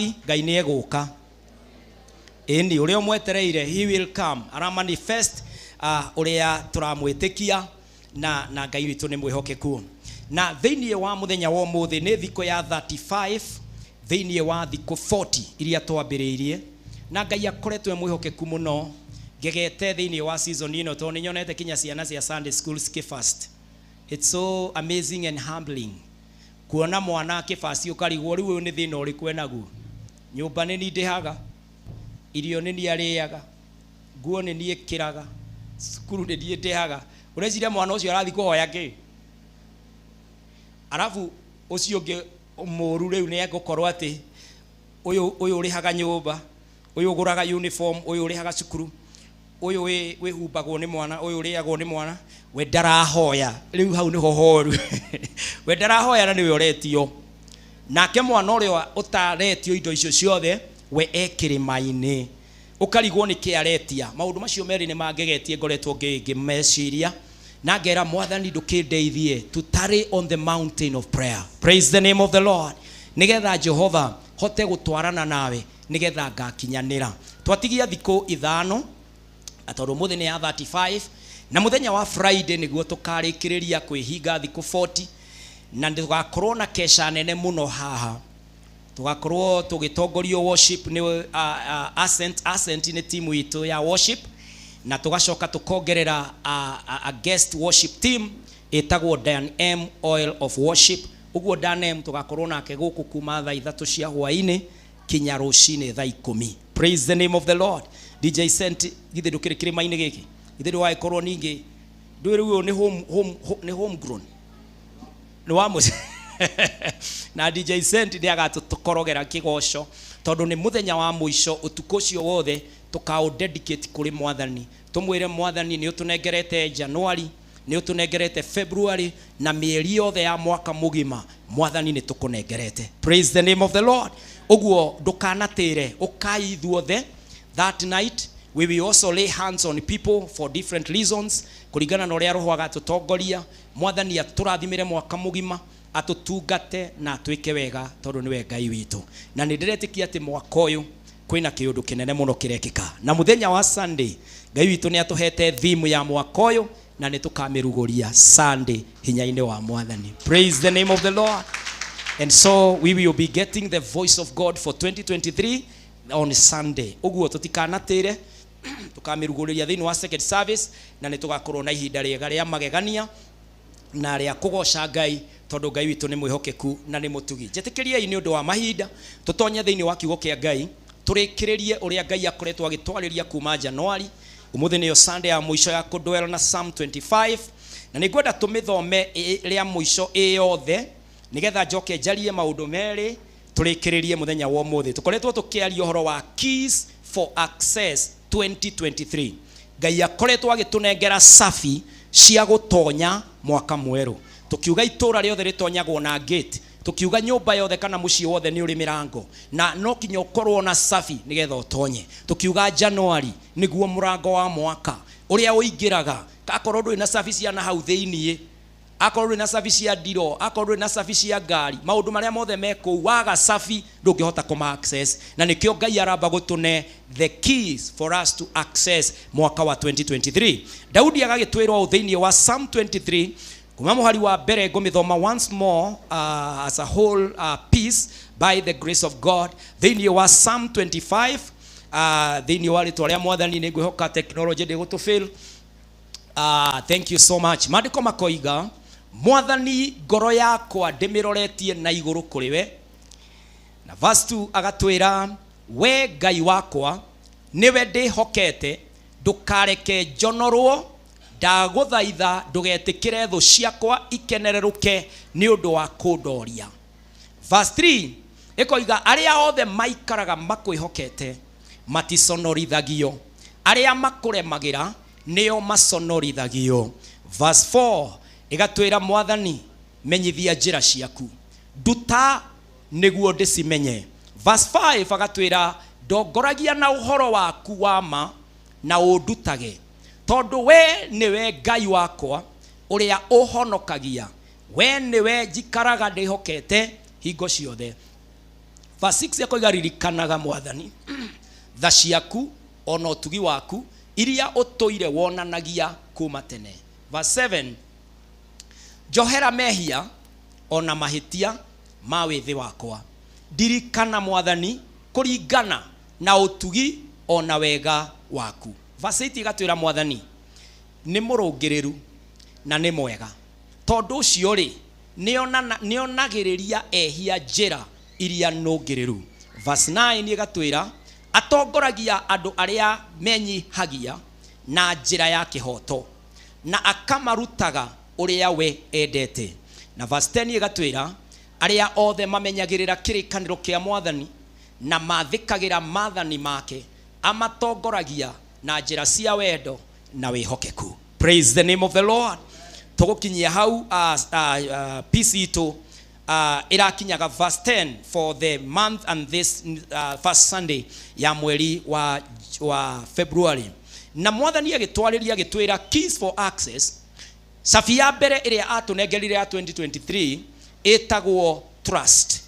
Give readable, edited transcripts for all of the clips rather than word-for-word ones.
Ngai nĩ egũka. Ĩni, ũrĩa ũmwetereire, he will come. Ara manifest ũrĩa tũramwĩtĩkia na Ngai witũ nĩ mwĩhokeku. Na thĩinĩ wa mũthenya wa ũmũthĩ nĩ thikũ ya 35 thĩinĩ wa thikũ 40 iria twambĩrĩirie, na Ngai akoretwo e mwĩhokeku mũno. Ngegete thĩinĩ wa season ĩno tondũ nĩ nyonete kinya ciana cia Sunday school cikĩfast. It's so amazing and humbling kuona mwana akĩfast, ũkarigwo rĩu ũyũ nĩ thĩna ũrĩkũ enaguo. Nyũmba nĩ niĩ ndĩhaga, irio nĩ niĩ arĩaga, nguo nĩ niĩ ĩkĩraga, cukuru nĩ niĩ ndĩhaga. Ũreciria mwana ũcio arathiĩ kũhoya kĩ? Arabu ũcio ũngĩ mũru rĩu nĩ egũkorwo atĩ ũyũ ũrĩhaga nyũmba, ũyũ ũgũraga uniform, ũyũ ũrĩhaga cukuru, ũyũ wĩhumbagwo nĩ mwana, ũyũ ũrĩagwo nĩ mwana, we ndarahoya. Rĩu hau nĩho horu, we ndarahoya na nĩwe ũretio. Nake mwana ũrĩa ũtaretio indo icio ciothe, we e kĩrĩma-inĩ, ũkarigwo nĩ kĩ aretia. Maũndũ macio merĩ nĩ mangegetie, ngoretwo ngĩmeciria na ngera Mwathani, ndũkĩndeithie to tarry on the mountain of prayer. Praise the name of the Lord. Nĩgetha Jehova hote gũtwarana nawe, nĩgetha ngakinyanĩra. Twatigia thikũ 5 na tondũ ũmũthĩ nĩ ya 35, na mũthenya wa Friday nĩguo tũkarĩkĩrĩria kwĩhinga thikũ 40, na tũgakorwo na kesha nene mũno haha. Tũgakorwo tũgĩtongorio worship nĩ Ascent. Ascent nĩ timu itũ ya worship, na tũgacoka tũkongerera a guest worship team ĩtagwo Dan M Oil of Worship. Ũguo Dan M tũgakorwo nake gũkũ kuma thaa 3 cia hwaĩ-inĩ kinya rũcinĩ thaa 10. Praise the name of the Lord. DJ Sent, githĩ ndũkĩrĩ kĩrĩma-inĩ gĩkĩ? Githĩ ndũgagĩkorwo ningĩ ndũĩ rĩu ũyũ nĩ home, home, nĩ homegrown, nĩ wa mũciĩ. Na DJ Sent nĩ agatũkorogera kĩgoco tondũ nĩ mũthenya wa mũico. Ũtukũ ũcio wothe tũkaũ dedicate kũrĩ Mwathani, tũmwĩre, "Mwathani, nĩ ũtũnengerete January, nĩ ũtũnengerete February na mĩeri yothe ya mwaka mũgima. Mwathani, nĩ tũkũnengerete." Praise the name of the Lord. Ũguo ndũkanatĩre, ũkai ithuothe. That night we will also lay hands on people for different reasons, kũringana na ũrĩa Roho agatũtongoria. Mwathani atũrathimĩre mwaka mũgima, atũtungate na atwĩke wega, tondũ nĩwe Ngai witũ. Na nĩ ndĩretĩkia atĩ mwaka ũyũ kwĩna kĩũndũ kĩnene mũno kĩrekĩka. Na mũthenya wa Sunday, Ngai witũ nĩ atũhete theme ya mwaka ũyũ, na nĩ tũkamĩrugũria Sunday hinya-inĩ wa Mwathani. Praise the name of the Lord. And so we will be getting the voice of God for 2023 on Sunday. Ũguo tũtikanatĩre, tũkamĩrugũrĩria thĩinĩ wa second service, na nĩ tũgakorwo na ihinda rĩega rĩa magegania na rĩa kũgoca Ngai, tondũ Ngai witũ nĩ mwĩhokeku na nĩ mũtugi. Njĩtĩkĩriei nĩ ũndũ wa mahinda tũtonye thĩinĩ wa kiugo kĩa Ngai, tũrĩkĩrĩrie ũrĩa Ngai akoretwo agĩtwarĩria kuma January. Ũmũthĩ nĩyo Sunday ya mũico ya kũdwell na Psalm 25, na nĩ ngwenda tũmĩthome rĩa mũico ĩ yothe, nĩgetha njoke njarie maũndũ merĩ tũrĩkĩrĩrie mũthenya wa ũmũthĩ. Tũkoretwo tũkĩaria ũhoro wa keys for access 2023. Ngai akoretwo agĩtũnengera cabi cia gũtonya mwaka mwerũ. Tũkiuga itũũra rĩothe rĩtonyagwo na gate, tũkiuga nyũmba yothe kana mũciĩ wothe nĩ ũrĩ mĩrango, na no kinya ũkorwo na cabi nĩgetha ũtonye. Tũkiuga January nĩguo mũrango wa mwaka ũrĩa ũingĩraga. Akorwo ndũrĩ na cabi cia na hau thĩiniĩ, akorwo ndũrĩ na cabi cia ndiro, akorwo ndũrĩ na cabi cia ngari, maũndũ marĩa mothe me kũu, waga cabi ndũngĩhota kũma access. Na nĩkĩo Ngai aramba gũtũne the keys for us to access mwaka wa 2023. Daudi agagĩtwĩra ũũ thĩinĩ wa Psalm 23 kuma mũhari wa mbere. Ngũmĩthoma once more as a whole piece by the grace of God. Thĩinĩ wa Psalm 25, thĩinĩ wa rĩtwa rĩa Mwathani, nĩ ngwĩhoka technology ndĩgũtũfail. Thank you so much. Maandĩko makoiga, "Mwathani, ngoro yakwa ndĩmĩroretie na igũrũ kũrĩ we." Na verse 2 agatwĩra, "We Ngai wakwa, nĩwe ndĩhokete, ndũkareke njonorwo. Ndagũthaitha ndũgetĩkĩre thũ ciakwa ikenererũke nĩ ũndũ wa kũndoria." Verse 3 ĩkoiga, "Arĩa othe maikaraga makwĩhokete maticonorithagio, arĩa makũremagĩra nĩo maconorithagio." Verse 4 ĩgatwĩra, "Mwathani, menyithia njĩra ciaku, nduta nĩguo ndĩcimenye." Verse 5 agatwĩra, "Ndongoragia na ũhoro waku wa ma na ũndutage, tondũ we nĩwe Ngai wakwa ũrĩa ũhonokagia, we nĩwe njikaraga ndĩhokete hingo ciothe." Verse 6 yakoiga ririkanaga mwathani tha ciaku ona ũtugi waku iria ũtũire wonanagia kuma tene. Verse 7, njohera mehia ona mahĩtia ma wĩthĩ wakwa, ndirikana mwathani kũringana na ũtugi ona wega waku. Verse 8 ĩgatwĩra mwathani nĩ mũrũngĩrĩru na nĩ mwega, tondũ ũcio rĩ nĩonagĩrĩria ehia njĩra iria nũngĩrĩru. Verse 9 ĩgatwĩra atongoragia andũ arĩa menyihagia na njĩra ya kĩhoto na akamarutaga ũrĩa we endete. Na verse 10 ĩgatwĩra arĩa othe mamenyagĩrĩra kĩrĩkanĩro kĩa mwathani na mathĩkagĩra maathani make amatongoragia na njĩra cia wendo na wĩhokeku. Praise the name of the Lord. Tũgũkinyia hau piece itũ ĩrakinyaga verse 10 for the month and this first Sunday ya mweri wa February. Na mwathani agĩtwarĩria agĩtwĩra keys for access. Cabi ya mbere ĩrĩa atũnengerire ya 2023 ĩtagwo trust.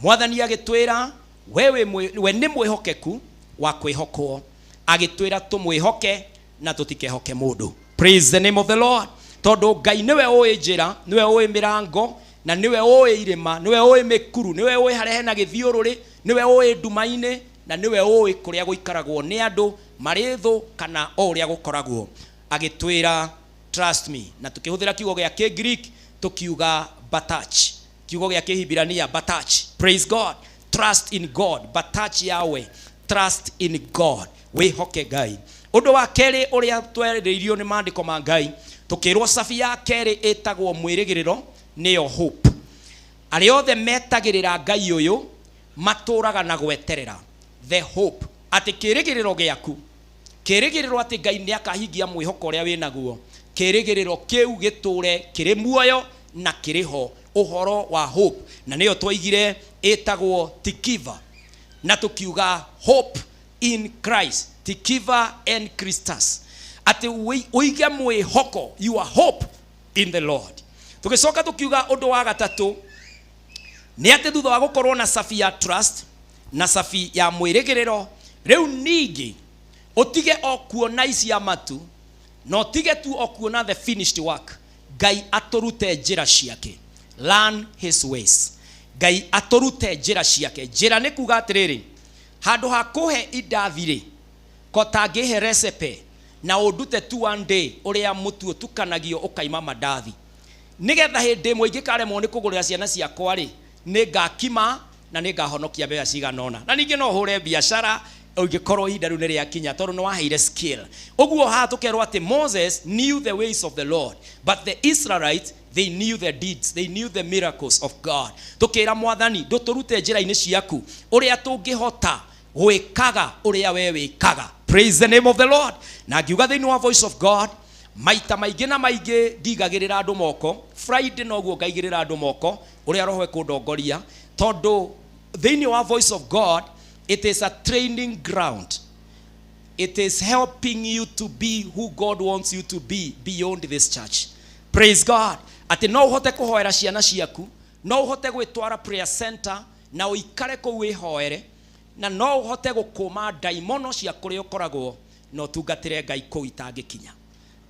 Mwathani agĩtwĩra we nĩ mwĩhokeku wa kwĩhokwo, agĩtwĩra tũmwĩhoke na tũtikehoke mũndũ. Praise the name of the Lord. Tondũ Ngai nĩwe ũĩ njĩra, nĩwe ũĩ mĩrango, na nĩwe ũĩ irĩma, nĩwe ũĩ mĩkuru, nĩwe ũĩ harĩa hena gĩthiũrũrĩ, nĩwe ũĩ nduma-inĩ, na nĩwe ũĩ kũrĩa gũikaragwo nĩ andũ marĩ thũ kana o ũrĩa gũkoragwo. Agĩtwĩra trust me, na tukĩhũthĩra kiugo gĩa Kĩgiriki tukiuga batach, kiugo gĩa Kĩhibirania batach. Praise God. Trust in God, batach Yahweh, trust in God, wĩhoke Ngai. Ũndũ wa kerĩ ũrĩa twerĩirio nĩ maandĩko ma Ngai, tukĩrwo cabi ya kerĩ ĩtagwo mwĩrĩgĩrĩro, nĩyo hope. Arĩa othe metagĩrĩra Ngai ũyũ matũraga na gweterera, the hope, atĩ kĩrĩgĩrĩro gĩaku, kĩrĩgĩrĩro atĩ Ngai nĩ akahingia mwĩhoko ũrĩa wĩnaguo, kĩrĩgĩrĩro kĩu gĩtũre kĩrĩ muoyo na kĩrĩ ho, ũhoro wa hope. Na nĩyo twaigire ĩtagwo tikiva, na tukiuga hope in Christ, tikiva en Christus, atĩ ũige mwĩhoko, your hope in the Lord. Tũgĩcoka tũkiuga ũndũ wa gatatũ nĩ atĩ thutha wa gũkorwo na cabi ya trust na cabi ya mwĩrĩgĩrĩro, rĩu ningĩ ũtige o kuona icia matu na ũtige tu o kuona the finished work. Ngai atũrute njĩra ciake, learn his ways. Ngai atũrute njĩra ciake. Njĩra nĩ kuga atĩrĩrĩ, handũ ha kũhe indathi rĩ, ko tangĩhe recipe na ũndute tu one day ũrĩa mũtu ũtukanagio ũkaima mandathi, nĩgetha hĩndĩ ĩmwe ingĩkaremwo nĩ kũgũrĩra ciana ciakwa rĩ, nĩ ngakima na nĩ ngahonokia mbeca cigana ũna, na ningĩ no hũre biacara ũngĩkorwo ihinda rĩu nĩ rĩakinya, tondũ nĩ waheire skill. Ũguo haha tũkerwo atĩ Moses knew the ways of the Lord, but the Israelites, they knew the deeds, they knew the miracles of God. Tũkĩra mwathani ndũtũrute njĩra-inĩ ciaku ũrĩa tũngĩhota gwĩkaga ũrĩa we wĩkaga. Praise the name of the Lord. Na ngiuga thĩinĩ wa Voice of God, maita maingĩ na maingĩ ndigagĩrĩra andũ moko. Friday noguo ngaigĩrĩra andũ moko ũrĩa roho ekũndongoria, tondũ thĩinĩ wa Voice of God it is a training ground. It is helping you to be who God wants you to be beyond this church. Praise God. Atĩ no ũhote kũhoera ciana ciaku, no ũhote gwĩtwara prayer center na ũikare kũu wĩhoere, na no ũhote gũkũma ndaimono cia kũrĩa ũkoragwo na ũtungatĩre Ngai kũu itangĩkinya.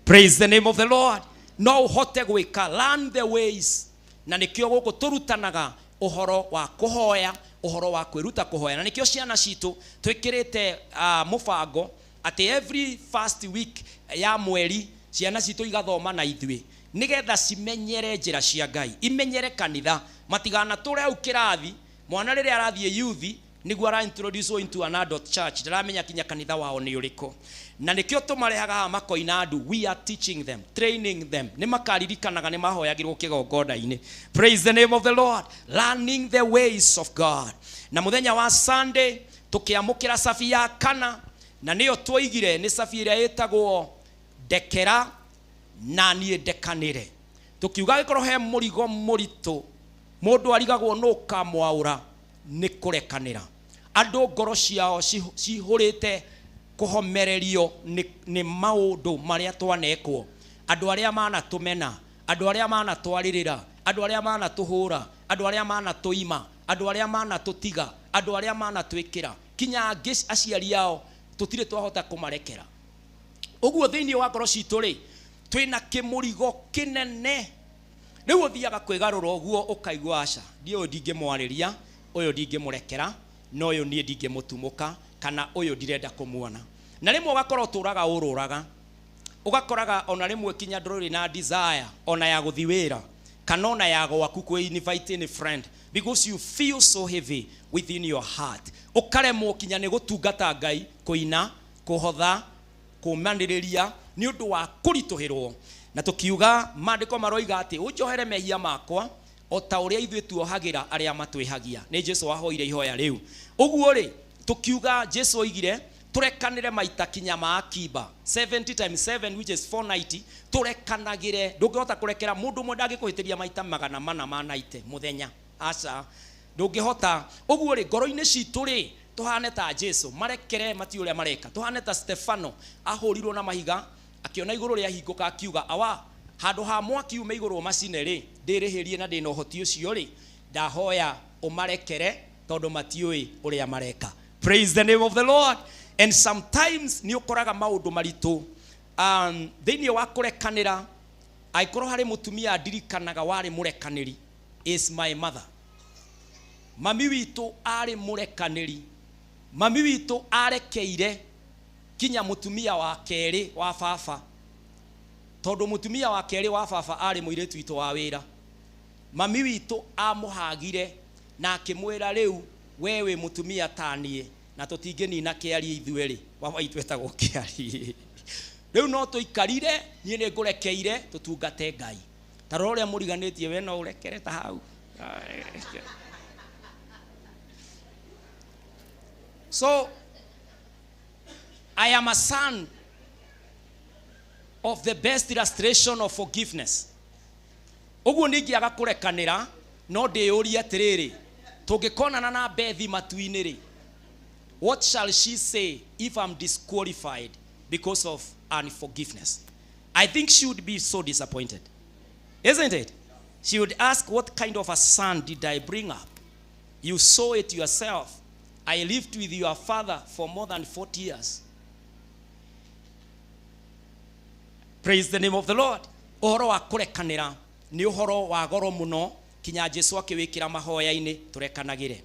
Praise the name of the Lord. No ũhote gwĩka, learn the ways. Na nĩkĩo gũkũ tũrutanaga ũhoro wa kũhoya, ũhoro wa kwĩruta kũhoya. Na nĩkĩo ciana citũ twĩkĩrĩte mũbango atĩ every first week ya mweri ciana citũ igathoma na ithuĩ, nĩgetha cimenyere njĩra cia Ngai, imenyere kanitha, matiganatũre hau kĩrathi. Mwana rĩrĩa arathiĩ youth nĩguo ara introduce into an adult church, ndaramenya kinya kanitha wao nĩ ũrĩkũ. Na nĩkĩo tũmarehaga haha makoina andũ, we are teaching them, training them, nĩ makaririkanaga nĩ mahoyagĩrwo kĩgongona-inĩ. Praise the name of the Lord. Learning the ways of God. Na mũthenya wa Sunday tũkĩamũkĩra cabi ya kana, na nĩyo twoigire nĩ cabi ĩrĩa ĩtagwo ndekera na niĩ ndekanĩre. Tũkiuga gĩkorwo he mũrigo mũritũ mũndũ arigagwo nũ ũkamwaũra, nĩ kũrekanĩra. Andũ ngoro ciao cihũrĩte kũhomererio nĩ maũndũ marĩa twanekwo, andũ arĩa manatũmena, andũ arĩa manatwarĩrĩra, andũ arĩa manatũhũra, andũ arĩa manatũima, andũ arĩa manatũtiga, Andũ arĩa manatwĩkĩra kinya angĩ aciari ao tũtirĩ twahota kũmarekera. Ũguo thĩinĩ wa ngoro citũ rĩ, twĩna kĩmũrigo kĩnene. Rĩu ũthiaga kwĩgarũra ũguo ũkaigua aca, ndiĩ ũyũ ndingĩmwarĩria, ũyũ ndingĩmũrekera, na ũyũ niĩ ndingĩmũtumũka, kana ũyũ ndirenda kũmuona. Na rĩmwe ũgakorwo ũtũraga ũrũraga, ũgakoraga ona rĩmwe kinya ndũrĩ na desire ona ya gũthiĩ wĩra kana ona ya gwaku kwĩ invite any friend, because you feel so heavy within your heart. Ũkaremwo kinya nĩ gũtungata Ngai, kũina, kũhotha, kũmanĩrĩria nĩ ũndũ wa kũritũhĩrwo. Na tũkiuga maandĩko maroiga atĩ ũnjohere mehia makwa o ta ũrĩa ithuĩ tuohagĩra arĩa matwĩhagia. Nĩ Jesu wahoire ihoya rĩu. Ũguo rĩ, tũkiuga Jesu oigire tũrekanĩre maita kinya ma akiba 70 times 7, which is 490. Tũrekanagĩre. Ndũngĩhota kũrekera mũndũ ũmwe ndangĩkũhĩtĩria maita magana mana ma 90 mũthenya, aca, ndũngĩhota. Ũguo rĩ, ngoro-inĩ citũ rĩ, tũhane ta Jesu, marekere mati ũrĩa mareka. Tũhane ta Stefano, ahũrirwo na mahiga, akĩona igũrũ rĩahingũka, akiuga awa, handũ ha mwaki ume igũrũ macine rĩ, ndĩrĩhĩrie na ndĩna ũhoti ũcio rĩ, ndahoya ũmarekere tondũ matiũĩ ũrĩa mareka. Praise the name of the Lord. And sometimes nĩ ũkoraga maũndũ maritũ thĩinĩ wa kũrekanĩra. Angĩkorwo harĩ mũtumia ndirikanaga warĩ mũrekanĩri, is my mother. Mami witũ arĩ mũrekanĩri. Mami witũ arekeire kinya mũtumia wa kerĩ wa baba, tondũ mũtumia wa kerĩ wa baba arĩ mũirĩtu witũ wa wĩra. Mami witũ amũhagire na akĩmwĩra, rĩu we wĩ mũtumia ta niĩ na tũtingĩnina kĩarie ithuerĩ. Baba witũ etagwo Kĩarie. Rĩu no tũikarire, niĩ nĩ ngũrekeire tũtungate Ngai. Ta rora ũrĩa mũriganĩtie, we no ũrekere ta hau. So I am a son of the best illustration of forgiveness. Ũguo ningĩaga kũrekanĩra, no ndĩyũrie atĩrĩrĩ, tũngĩkonana na Bethi matu-inĩ rĩ, what shall she say if I'm disqualified because of unforgiveness? I think she would be so disappointed, isn't it? She would ask, what kind of a son did I bring up? You saw it yourself. I lived with your father for more than 40 years. Praise the name of the Lord. Ũhoro wa kũrekanĩra nĩ ũhoro wa goro mũno, kinya Jesu akĩwĩkĩra mahoya-inĩ tũrekanagĩre.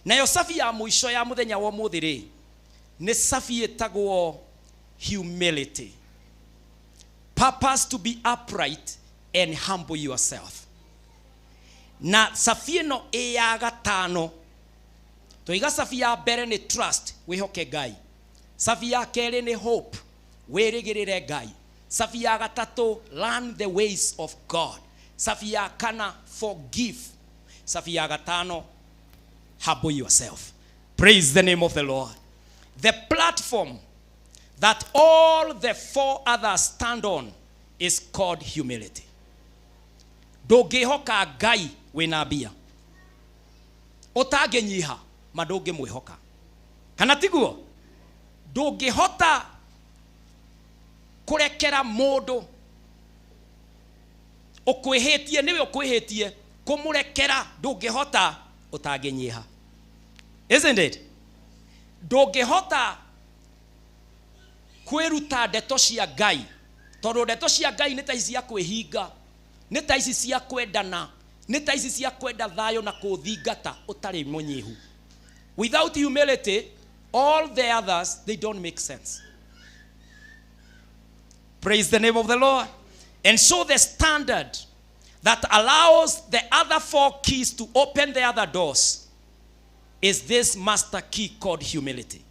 Nayo cabi ya mũico ya mũthenya wa ũmũthĩ rĩ, nĩ cabi ĩtagwo humility. Purpose to be upright and humble yourself. Na cabi ĩno ĩ ya gatano. Tũiga cabi ya mbere nĩ trust, wĩhoke Ngai. Cabi ya kerĩ nĩ hope, wĩrĩgĩrĩre Ngai. Cabi ya gatatũ, learn the ways of God. Cabi ya kana, forgive. Cabi ya gatano, humble yourself. Praise the name of the Lord. The platform that all the four others stand on is called humility. Ndũngĩhoka Ngai wĩna mbia, ũtangĩnyiha ma ndũngĩmwĩhoka, kana tiguo? Ndũngĩhota kũrekera mũndũ ũkwĩhĩtie, nĩwe ũkwĩhĩtie, kũmũrekera ndũngĩhota ũtangĩnyiha, isn't it? Ndũngĩhota kwĩruta ndeto cia Ngai, tondũ ndeto cia Ngai nĩ ta ici cia kwĩhinga, nĩ ta ici cia kwendana, nĩ ta ici cia kwenda thayũ na kũthingata ũtarĩ mũnyihu. Without humility, all the others, they don't make sense. Praise the name of the Lord. And so the standard that allows the other four keys to open the other doors is this master key called humility.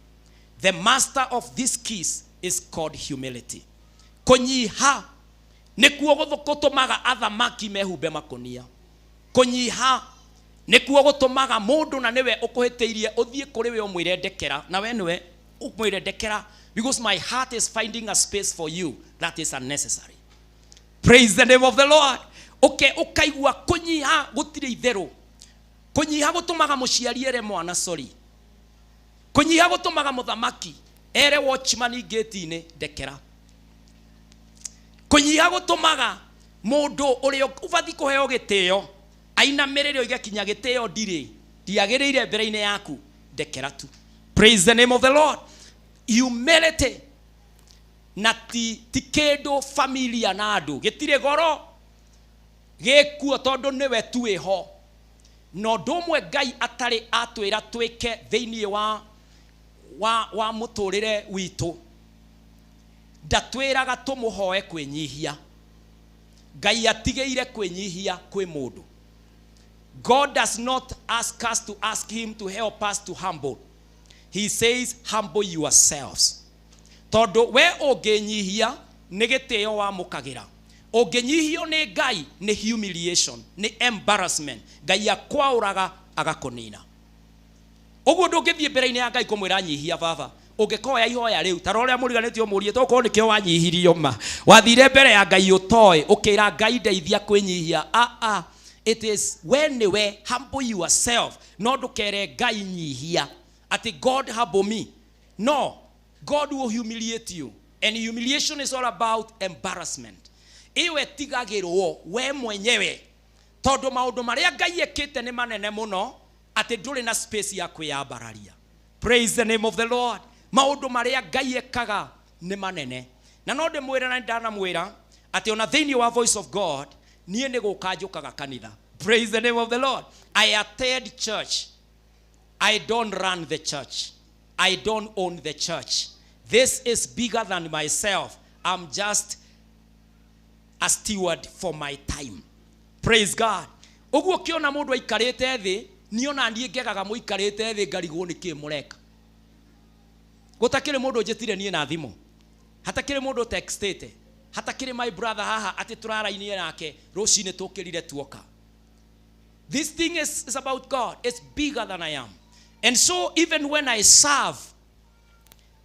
The master of these keys is called humility. Kũnyiha nĩkuo gũtũmaga athamaki mehumbe makũnia. Kũnyiha nĩkuo gũtũmaga mũndũ na nĩwe ũkũhĩtĩirie ũthiĩ kũrĩ we ũmwĩre ndekera, na we nĩwe ũmwĩre ndekera, because my heart is finding a space for you that is unnecessary. Praise the name of the Lord. Okay, ũkaigua kũnyiha gũtirĩ itherũ. Kũnyiha gũtũmaga mũciari ere mwana sorry. Kũnyiha gũtũmaga mũthamaki ere watchman gate-inĩ ndekera. Kũnyiha gũtũmaga mũndũ ũrĩa ũbatiĩ kũheo gĩtĩo ainamĩrĩre oige kinya gĩtĩo ndirĩ, ndiagĩrĩire mbere-inĩ yaku, Ndekera tu. Praise the name of the Lord. Humility na ti kĩndũ familia na andũ, gĩtirĩ goro, gĩkuo tondũ nĩwe tu wĩho. Na ũndũ ũmwe Ngai atarĩ atwĩra twĩke thĩinĩ wa mũtũrĩre witũ, ndatwĩraga tũmũhoe kwĩnyihia. Ngai atigĩire kwĩnyihia kwĩ mũndũ. God does not ask us to ask him to help us to humble. He says humble yourselves. Tondũ we ũngĩnyihia nĩ gĩtĩo wamũkagĩra. Ũngĩnyihio nĩ Ngai nĩ humiliation, nĩ embarrassment. Ngai akwaũraga agakũnina. Ũguo ndũngĩthiĩ mbere-inĩ ya Ngai kũmwĩra nyihia baba. Ũngĩkoya ihoya rĩu, ta rora ũrĩa mũriganĩtio mũrie, tokorwo nĩkĩo wanyihirio ma. Wathire mbere ya Ngai ũtoĩ, ũkĩra Ngai ndeithia kwĩnyihia. It is when nĩwe humble yourself. No ndũkere Ngai nyihia. Atĩ God humble me. No, God will humiliate you. And humiliation is all about embarrassment. Ĩyo ĩtigagĩrwo we mwenyewe. Tondũ maũndũ marĩa Ngai ekĩte nĩ manene mũno, atĩ ndũrĩ na space ya kwĩyambararia. Praise the name of the Lord. Maũndũ marĩa Ngai ekaga nĩ manene. Na no ndĩmwĩre na ndanamwĩra atĩ ona thĩinĩ wa Voice of God, niĩ nĩ gũka njũkaga kanitha. Praise the name of the Lord. I attend church. I don't run the church. I don't own the church. This is bigger than myself. I'm just a steward for my time. Praise God. Ũguo ũkĩona mũndũ aikarĩte thĩ, niĩ ona niĩ ngegaga mũikarĩte thĩ ngarigwo nĩ kĩ mũreka. Gũtakĩrĩ mũndũ ũnjĩtire niĩ na thimũ. Hatakĩrĩ mũndũ textĩte. Hatakĩrĩ my brother haha atĩ tũrarainie nake rũcinĩ tũkĩrire tuoka. This thing is about God. It's bigger than I am. And so even when I serve,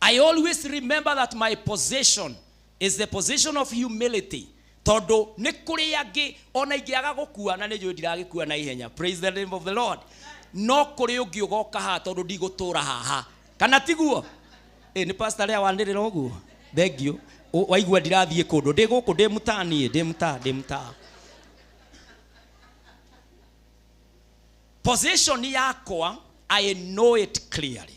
I always remember that my position is the position of humility. Tondũ nĩ kũrĩ angĩ ona ingĩaga gũkua, na nĩ njũĩ ndiragĩkua na ihenya. Praise the name of the Lord. No kũrĩ ũngĩ ũgoka haha tondũ ndigũtũra haha. Kana tiguo? Nĩ pastor rĩa wanĩrĩra ũguo? Thank you. Waigua ndirathiĩ kũndũ. Ndĩ gũkũ, ndĩ mũtaa niĩ, ndĩ mũtaa, ndĩ mũtaa. Position yakwa, I know it clearly.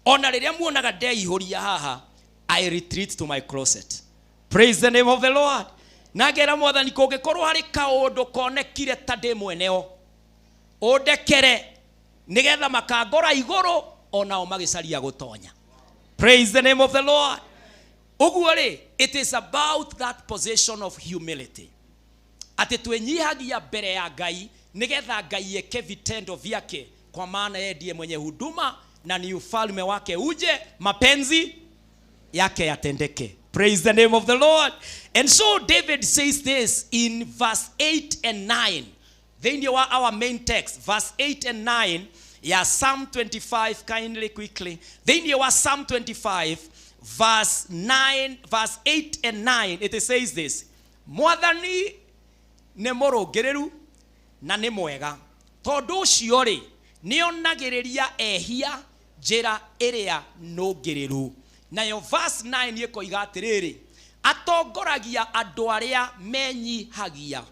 Ona rĩrĩa muonaga ndeihũria haha, I retreat to my closet. Praise the name of the Lord. Na ngera Mwathani, kũngĩkorwo harĩ kaũndũ konekire ta ndĩ mweneo, ũndekere nĩgetha makangora igũrũ onao magĩcaria gũtonya. Praise the name of the Lord. Ũguo rĩ, it is about that position of humility. Atĩ twĩnyihagia mbere ya Ngai nĩgetha Ngai eke vitendo vyake, kwa maana yeye ndiye mwenye huduma na ni ufalme wake uje, mapenzi yake yatendeke. Praise the name of the Lord. And so David says this in verse 8 and 9. Thĩinĩ wa our main text, verse 8 and 9 ya Psalm 25, kindly quickly. Thĩinĩ wa Psalm 25, verse 9, verse 8 and 9, it says this. Mwathani nĩ mũrũngĩrĩru na nĩ mwega. Tondũ ũcio rĩ, nĩonagĩrĩria ehia njĩra ĩrĩa nũngĩrĩru. Nayo verse 9 ĩkoiga atĩrĩrĩ, atongoragia andũ arĩa menyihagia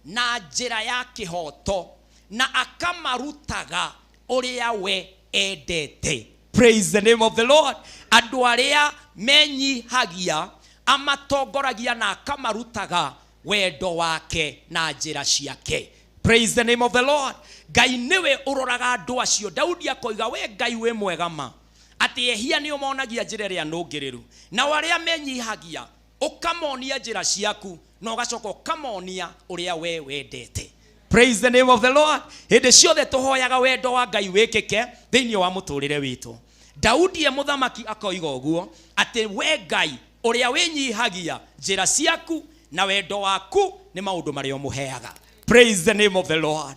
na njĩra ya kĩhoto na akamarutaga ũrĩa we endete. Praise the name of the Lord. Andũ arĩa menyihagia amatongoragia na akamarutaga wendo wake na njĩra ciake. Praise the name of the Lord. Ngai nĩwe ũroraga andũ acio. Daudi akoiga we Ngai wĩ mwega ma, atĩ ehia nĩo monagia njĩra ĩrĩa nũngĩrĩru, nao arĩa menyihagia ũkamonia njĩra ciaku na ũgacoka ũkamonia ũrĩa we wendete. Praise the name of the Lord. Hĩndĩ ciothe tũhoyaga wendo wa Ngai wĩkĩke thĩinĩ wa mũtũrĩre witũ. Daudi e mũthamaki akoiga ũguo atĩ we Ngai ũrĩa wĩnyihagia, njĩra ciaku na wendo waku nĩ maũndũ marĩa ũmũheaga. Praise the name of the Lord.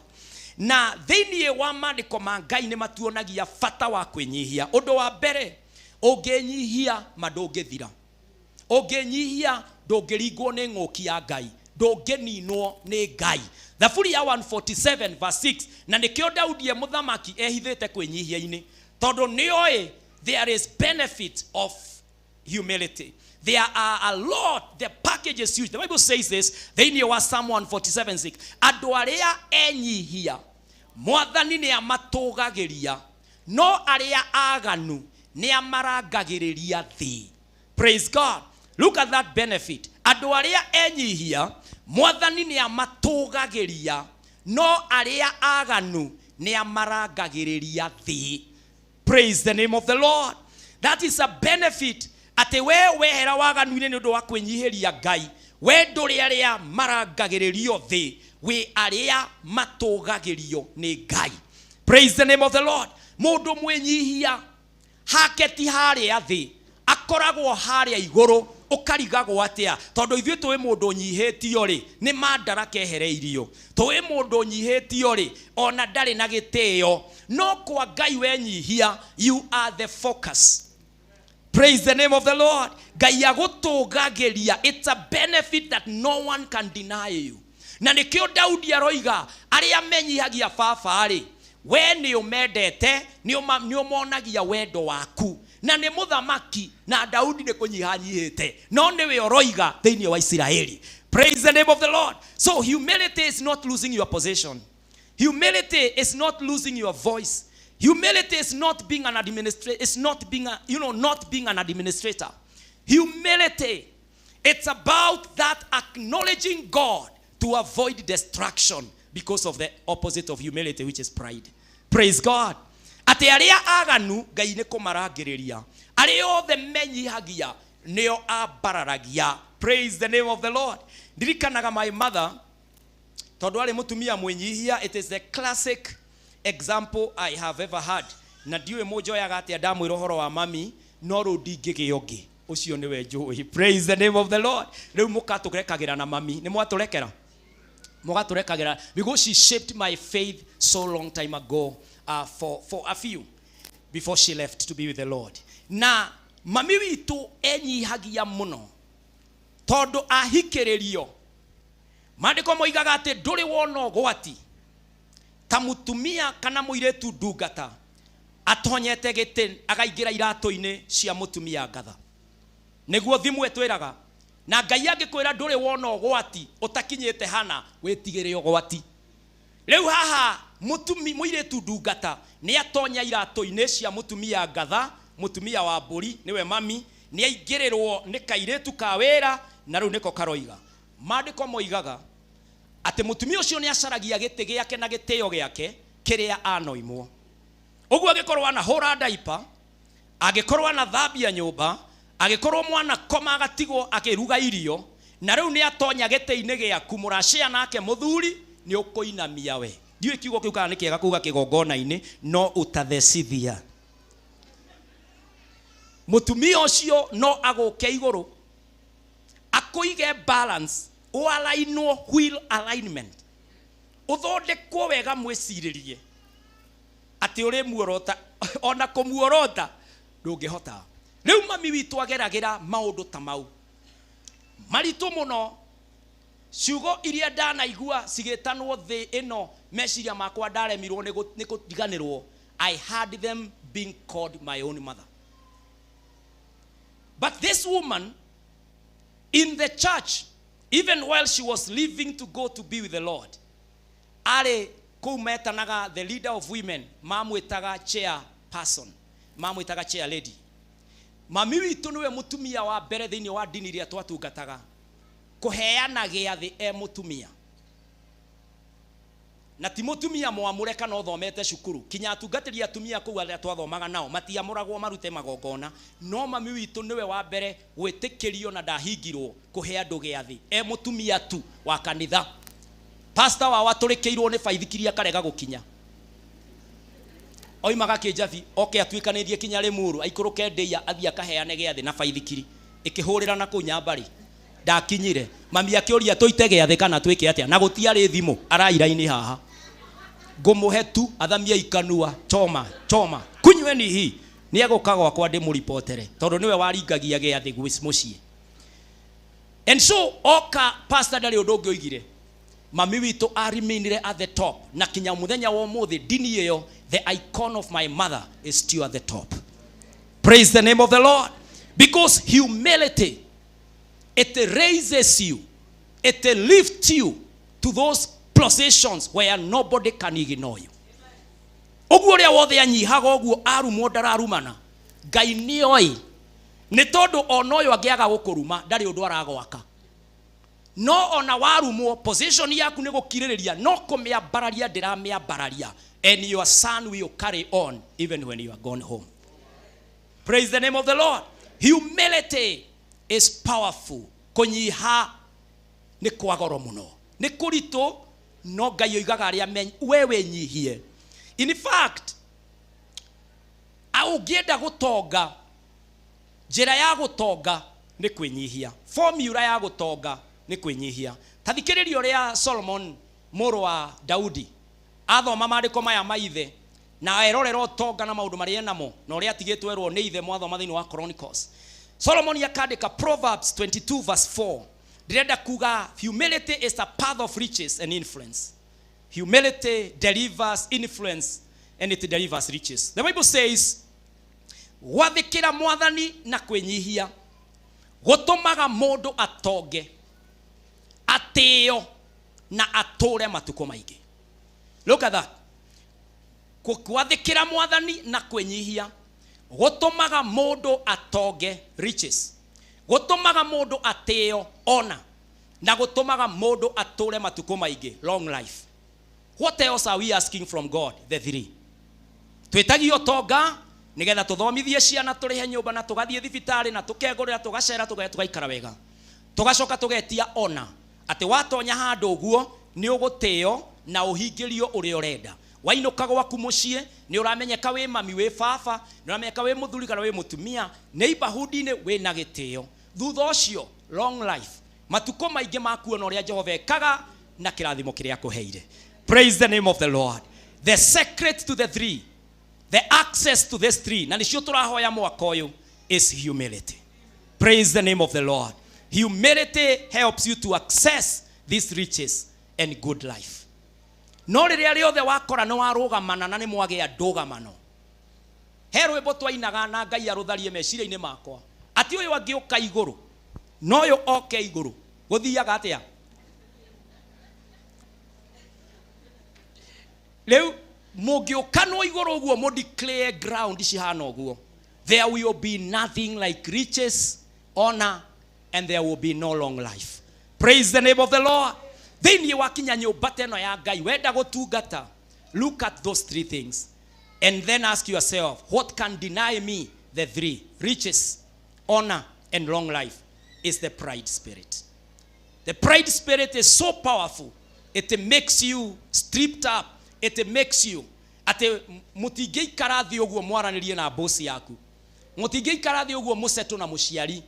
Na thĩinĩ wa maandĩko ma Ngai nĩ matuonagia bata wa kwĩnyihia. Ũndũ wa mbere, ũngĩnyihia ma ndũngĩthira. Ũngĩnyihia ndũngĩringwo nĩ ng'ũki ya Ngai, ndũngĩninwo nĩ Ngai. Thaburi ya 147 verse 6, na nĩkĩo Daudi e mũthamaki ehithĩte kwĩnyihia-inĩ, tondũ nĩoĩ there is benefit of humility. There are a lot, the package is huge. The Bible says this, thĩinĩ wa Psalm 147:6, andũ arĩa enyihia Mwathani nĩ amatũgagĩria, No arĩa aganu nĩ amarangagĩrĩria thĩ. Praise God. Look at that benefit. Andũ arĩa enyihia Mwathani nĩ amatũgagĩria, no arĩa aganu nĩ amarangagĩrĩria thĩ. Praise the name of the Lord. That is a benefit. Atĩ we wehera waganu-inĩ nĩ ũndũ wa kwĩnyihĩria Ngai, we ndũrĩ arĩa marangagĩrĩrio thĩ, wĩ arĩa matũgagĩrio nĩ Ngai. Praise the name of the Lord. Mũndũ mwĩnyihia hake ti harĩa thĩ, akoragwo harĩa igũrũ. Ũkarigagwo atĩa? Tondũ ithuĩ tũĩ mũndũ ũnyihĩtio rĩ, nĩ mandaraka ehereirio. Tũĩ mũndũ ũnyihĩtio rĩ, ona ndarĩ na gĩtĩo. No kwa Ngai wenyihia, you are the focus. Praise the name of the Lord. Ngai agũtũgagĩria. It's a benefit that no one can deny you. Na nĩkĩo Daudi aroiga arĩa menyihagia baba rĩ, we nĩ ũmendete, nĩ ũmonagia wendo waku. Na nĩ mũthamaki, na Daudi nĩ kũnyihanyihĩte, no nĩwe ũroiga thĩinĩ wa Isiraeli. Praise the name of the Lord. So humility is not losing your position. Humility is not losing your voice. Humility is not being an administrator. It's not being a, you know, not being an administrator. Humility, it's about that acknowledging God to avoid destruction because of the opposite of humility, which is pride. Praise God. Atĩ arĩa aganu Ngai nĩ kũmarangĩrĩria, arĩa othe menyihagia nĩo ambararagia. Praise the name of the Lord. Ndirikanaga my mother, tondũ arĩ mũtumia mwĩnyihia. It is the classic example I have ever had. Na ndiũĩ mũnjoyaga atĩa ndamwĩra ũhoro wa mami, no rĩu ndingĩgĩa ũngĩ, ũcio nĩwe njũĩ. Praise the name of the Lord. Rĩu mũkatũrekagĩra na mami, nĩ mwatũrekera, mũgatũrekagĩra, because she shaped my faith so long time ago, for a few before she left to be with the Lord. Na mami witũ enyihagia mũno tondũ ahikĩrĩrio. Maandĩko moigaga atĩ ndũrĩ wona ũgwati ta mũtumia kana mũirĩtu ndungata atonyete gĩtĩ akaingĩra iratũ-inĩ cia mũtumia ngatha. Nĩguo thimũ ĩtwĩraga. Na Ngai angĩkwĩra ndũrĩ wona ũgwati ũtakinyĩte hana, wĩtigĩre ũgwati. Rĩu haha mũtumi mũirĩtu ndungata nĩ atonya iratũ-inĩ cia mũtumia ngatha, mũtumia wa mbũri nĩwe mami, nĩ aingĩrĩrwo nĩ kairĩtu ka wĩra, na rĩu nĩko karoiga. Maandĩko moigaga atĩ mũtumia ũcio nĩ acaragia gĩtĩ gĩake na gĩtĩo gĩake kĩrĩa anoimwo. Ũguo angĩkorwo anahũra ndaipa, angĩkorwo anathambia nyũmba, angĩkorwo mwana koma agatigwo akĩruga irio, na rĩu nĩ atonya gĩtĩ-inĩ gĩaku, mũracĩa nake mũthuri, nĩ ũkũinamia we. Ndiũĩ kiugo kĩu kana nĩ kĩega kuga kĩgongona-inĩ, no ũtathecithia. Mũtumia ũcio no agũke igũrũ, akũige balance, ũalainwo, wheel alignment, ũthondekwo wega, mwĩcirĩrie atĩ ũrĩ muorota, ona kũmuorota ndũngĩhota. Rĩu mami witũ ageragĩra maũndũ ta mau maritũ mũno. Ciugo iria ndanaigua cigĩtanwo thĩ ĩno, meciria makwa ndaremirwo nĩ kũriganĩrwo. I had them being called my own mother. But this woman in the church, even while she was leaving to go to be with the Lord, arĩ kũu metanaga the leader of women, mamwĩtaga chair person, mamwĩtaga chair lady. Mami witũ nĩwe mũtumia wa mbere thĩinĩ wa ndini iria twatungataga kũheana gĩathĩ e mũtumia, na ti mũtumia mwamũre kana ũthomete cukuru. Kinya atungatĩri atumia kũu arĩa twathomaga nao matiamũragwo marute magongona, no mami witũ nĩwe wa mbere gwĩtĩkĩrio na ndahingirwo kũhe andũ gĩathĩ e mũtumia tu wa kanitha. Pastor wao atũrĩkĩirwo nĩ baithikiri akarega gũkinya, oimaga kĩnjabi oke atuĩkanĩrie kinya Rĩmuru, aikũrũke ndĩia, athiĩ akaheane gĩathĩ na baithikiri ĩkĩhũrĩra na kũu Nyambarĩ. Ndakinyire, mami akĩũria tũite gĩathĩ kana twĩke atĩa, na gũtiarĩ thimũ, araira-inĩ haha ngũmũhe tu athamie ikanua, choma choma kunyweni hii, nĩ egũka gwakwa ndĩmũripotere, tondũ nĩwe waringagia gĩathĩ mũciĩ. And so oka pastor ndarĩ ũndũ ũngĩ oigire. Mami witũ aremainire at the top, na kinya mũthenya wa ũmũthĩ ndini ĩyo, the icon of my mother is still at the top. Praise the name of the Lord. Because humility, it raises you, it lifts you to those positions where nobody can ignore you. Ũguo ũrĩa wothe anyihaga ũguo arumwo ndararumana. Ngai nĩoĩ. Nĩ tondũ ona ũyũ angĩaga gũkũruma ndarĩ ũndũ aragwaka. No ona warumwo position yaku nĩ gũkirĩrĩria no kũmĩambararia ndĩramĩambararia. And your son will carry on even when you are gone home. Praise the name of the Lord. Humility is powerful. Kũnyiha nĩ kwa goro mũno. Nĩ kũritũ no Ngai oigaga arĩa we wĩnyihie. In fact, ũngĩenda gũtonga, njĩra ya gũtonga nĩ kwĩnyihia. Formula ya gũtonga nĩ kwĩnyihia. Ta thikĩrĩria ũrĩa Solomon mũrũ wa Daudi athoma maandĩko maya ma ithe na erorera ũtonga na maũndũ marĩa enamo na ũrĩa atigĩtwo erwo nĩ ithe mwathoma thĩinĩ wa Chronicles. Solomon akandĩka Proverbs 22 verse 4. Ndĩrenda kuga humility is a path of riches and influence. Humility delivers influence and it delivers riches. The Bible says, gwathĩkĩra mwathani na kwĩnyihia gũtũmaga mũndũ atonge, atĩo na atũre matukũ maingĩ. Look at that. Gwathĩkĩra mwathani na kwĩnyihia gũtũmaga mũndũ atonge, riches, gũtũmaga mũndũ atĩo ona, na gũtũmaga mũndũ atũre matukũ maingĩ, long life. What else are we asking from God? The three. Twĩtagio ũtonga nĩgetha tũthomithie ciana, tũrĩhe nyũmba na tũgathiĩ thibitarĩ na tũkegũrĩra, tũgacera, tũgaikara wega. Tũgacoka tũgetia ona atĩ watonya handũ ũguo nĩ ũgũtĩo na ũhingĩrio ũrĩa ũrenda. Wainũka gwaku mũciĩ nĩ ũramenyeka wĩ mami, wĩ baba, nĩ ũramenyeka wĩ mũthuri kana wĩ mũtumia, neighborhood-inĩ wĩna gĩtĩo. Thutha ũcio long life, matukũ maingĩ makuona ũrĩa Jehova ekaga na kĩrathimo kĩrĩa akũheire. Praise the name of the Lord. The secret to the three, the access to this three, na nĩcio tũrahoya mwaka ũyũ, is humility. Praise the name of the Lord. Humility helps you to access these riches and good life. No rĩrĩa rĩothe wakora nĩ warũgamana na nĩ mwagĩa ndũgamano. He rwĩmbo twainaga na Ngai arũtharie meciria-inĩ makwa. Atĩ ũyũ angĩũka igũrũ, na ũyũ oke igũrũ, gũthiaga atĩa? Rĩu mũngĩũkanwo igũrũ ũguo mũ declare ground cihana ũguo, there will be nothing like riches, honor, and there will be no long life. Praise the name of the Lord. Thĩinĩ wa kinya nyũmba ta ĩno ya Ngai wenda gũtungata, look at those three things and then ask yourself, what can deny me the three? Riches, honor, and long life is the pride spirit. The pride spirit is so powerful. It makes you stripped up. It makes you atĩ mũtingĩikara thĩ ũguo mwaranĩrie na boss yaku, mũtingĩikara thĩ ũguo mũcetũ na mũciari,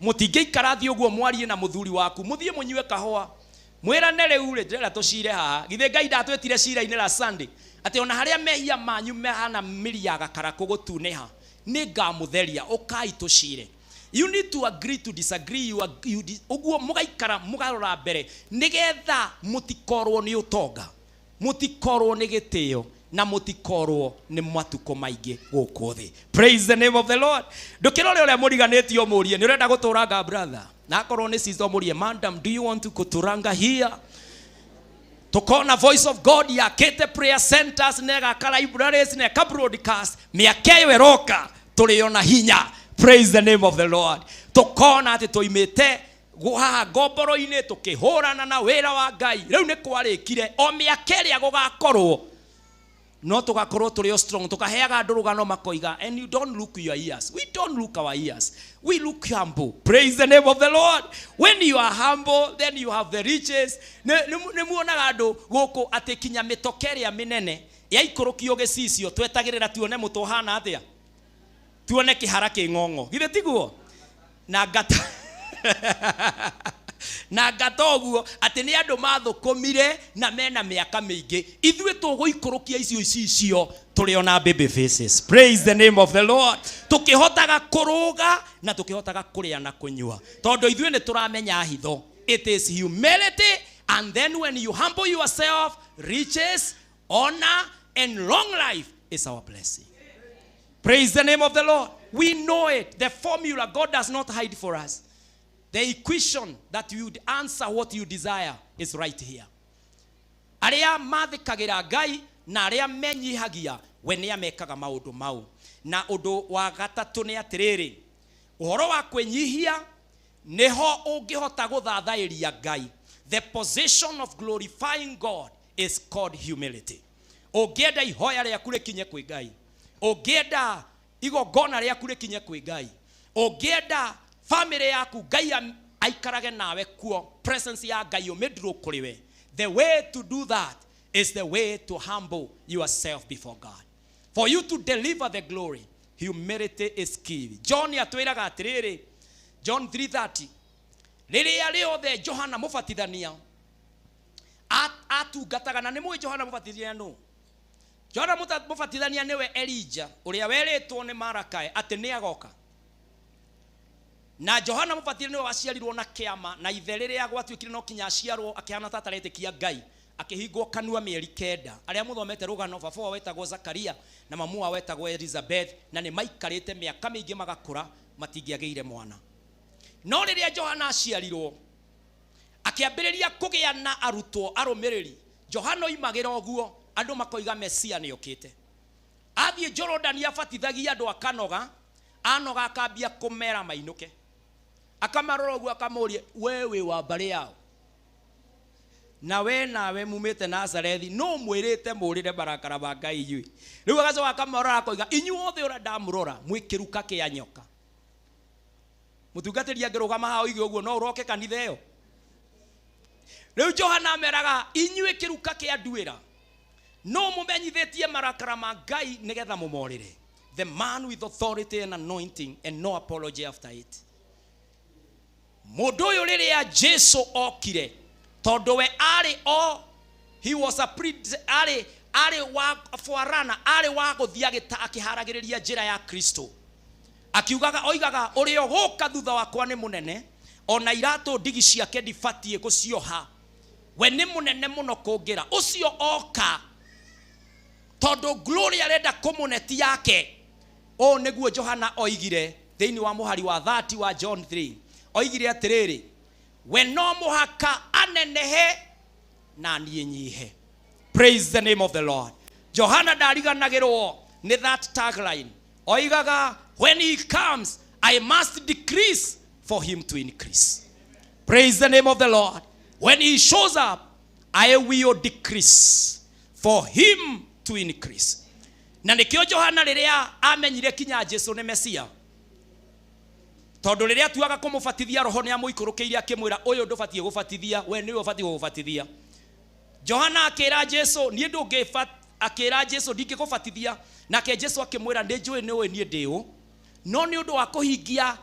mũtingĩikara thĩ ũguo mwarie na mũthuri waku, mũthiĩ mũnyue kahũa, mwĩrane rĩu rĩ, ndĩrenda tũcire haha. Githĩ Ngai ndatwĩtire cira-inĩ la Sunday atĩ ona harĩa mehia manyu mehana mĩri ya gakarakũ gũtunĩha, nĩ ngamũtheria, ũkai tũcire. You need to agree to disagree. Ũguo mũgaikara mũgarora mbere nĩgetha mũtikorwo nĩ ũtonga, mũtikorwo nĩ gĩtĩo, na mũtikorwo nĩ matukũ maingĩ gũkũ thĩ. Praise the name of the Lord. Ndũkĩrore ũrĩa mũriganĩtie ũmũrie, nĩ ũrenda gũtũranga brother? Na akorwo nĩ sister ũmũrie, madam, do you want to gũtũranga here? Tukona Voice of God yakĩte prayer centers na ĩgaka libraries na ĩka broadcast. Mĩaka ĩyo ĩroka tũrĩ ona hinya. Praise the name of the Lord. Tukona atĩ tũimĩte haha ngomboro-inĩ tũkĩhũrana na wĩra wa Ngai. Rĩu nĩ kwarĩkire. O mĩaka ĩrĩa gũgakorwo no tũgakorwo tũrĩ o strong, tũkaheaga andũ rũgano makoiga, and you don't look your ears. We don't look our ears. We look humble. Praise the name of the Lord. When you are humble, then you have the riches. Nĩ muonaga andũ gũkũ atĩ kinya mĩtoka ĩrĩa mĩnene yaikũrũkio gĩcicio, twetagĩrĩra tuone mũtwe ũhana atĩa, tuone kĩhara kĩng'ong'o, githĩ tiguo? Na ngata na ngata ũguo atĩ nĩ andũ mathũkũmire na mena mĩaka mĩingĩ. Ithuĩ tũgũikũrũkia icio icicio tũrĩ ona baby faces. Praise the name of the Lord. Tũkĩhotaga kũrũga na tũkĩhotaga kũrĩa na kũnyua, tondũ ithuĩ nĩ tũramenya hitho. It is humility, and then when you humble yourself, riches, honor, and long life is our blessing. Praise the name of the Lord. We know it. The formula, God does not hide for us. The equation that you would answer what you desire is right here. Arĩa mathĩkagĩra Ngai na arĩa menyihagia We nĩ amekaga maũndũ mau. Na ũndũ wa gatatũ nĩ atĩrĩrĩ, ũhoro wa kwĩnyihia nĩho ũngĩhota gũthathaĩria Ngai. The position of glorifying God is called humility. Ũngĩenda ihoya rĩaku rĩkinye kwĩ Ngai, ũngĩenda igongona rĩaku rĩkinye kwĩ Ngai, ũngĩenda family yaku Ngai aikarage nawe kuo, presence ya Ngai ũmĩndurwo kũrĩ we, the way to do that is the way to humble yourself before God. For you to deliver the glory, humility is key. John atwĩraga atĩrĩrĩ, John 3:30, rĩrĩa rĩothe Johana mũbatithania atungataga, na nĩ mũĩ Johana mũbatithania nũ? Johana mũbatithania nĩwe Elijah ũrĩa werĩtwo nĩ Malakai atĩ nĩ agoka. Na Johana mũbatithania nĩwe waciarirwo na kĩama, na ithe rĩrĩa gwatuĩkire no kinya aciarwo akĩhana ta ataretĩkia Ngai, akĩhingwo kanua mĩeri 9. Arĩa mũthomete rũgano, baba wao wetagwo Zakaria na mamu wao wetagwo Elizabeth, na nĩ maikarĩte mĩaka mĩingĩ magakũra, matingĩagĩire mwana. No rĩrĩa Johana aciarirwo, akĩambĩrĩria kũgĩa na arutwo arũmĩrĩri. Johana oimagĩra ũguo, andũ makoiga Mesia nĩokĩte. Athiĩ Jorodani abatithagia andũ akanoga, anoga akambia kũmera mainũke. Akamarora ũguo akamũria, we wĩ wa mbarĩ yao? Na we nawe mumĩte Nazarethi, no mwĩrĩte mũrĩre marakara ma Ngai inyuĩ. Rĩu agacoka akamorora akoiga, inyuĩ othe ũrĩa ndamũrora mwĩ kĩruka kĩa nyoka. Mũtungatĩri angĩrũgama haha oige ũguo, no ũroke kanitha ĩyo. Rĩu Johana ameraga, inyuĩ kĩruka kĩa nduĩra, no mũmenyithĩtie marakara ma Ngai nĩgetha mũmorĩre. The man with authority and anointing and no apology after it. Mũndũ ũyũ rĩrĩa Jesu okire, tondũ we arĩ o, he was a pre, arĩ, arĩ wa forerunner, arĩ wa gũthiĩ akĩharagĩrĩria njĩra ya Kristo. Akiugaga, oigaga, ũrĩa ũgũka thutha wakwa nĩ mũnene, ona iratũ ndigi ciake ndibatiĩ gũcioha. We nĩ mũnene mũno kũngĩra. Ũcio oka, tondũ glory arenda kũmũne ti yake. Ũũ nĩguo Johana oigire thĩinĩ wa mũhari wa 30 wa John 3. Oigire atĩrĩrĩ, we no mũhaka anenehe na niĩ nyihe. Praise the name of the Lord. Johana ndariganagĩrwo nĩ that tagline. Oigaga, when he comes, I must decrease for him to increase. Praise the name of the Lord. When he shows up, I will decrease for him to increase. Na nĩkĩo Johana rĩrĩa amenyire kinya Jesu nĩ Mesia, tondũ rĩrĩa atuaga kũmũbatithia Roho nĩ amũikũrũkĩire akĩmwĩra, ũyũ ndũbatiĩ gũbatithia, we nĩwe ũbatiĩ gũbatithia. Johana akĩra Jesu, niĩ ndũngĩbat-, akĩra Jesu, ndingĩkũbatithia. Nake Jesu akĩmwĩra, nĩ njũĩ nĩ ũĩ niĩ ndĩ ũ, no nĩ ũndũ wa kũhingia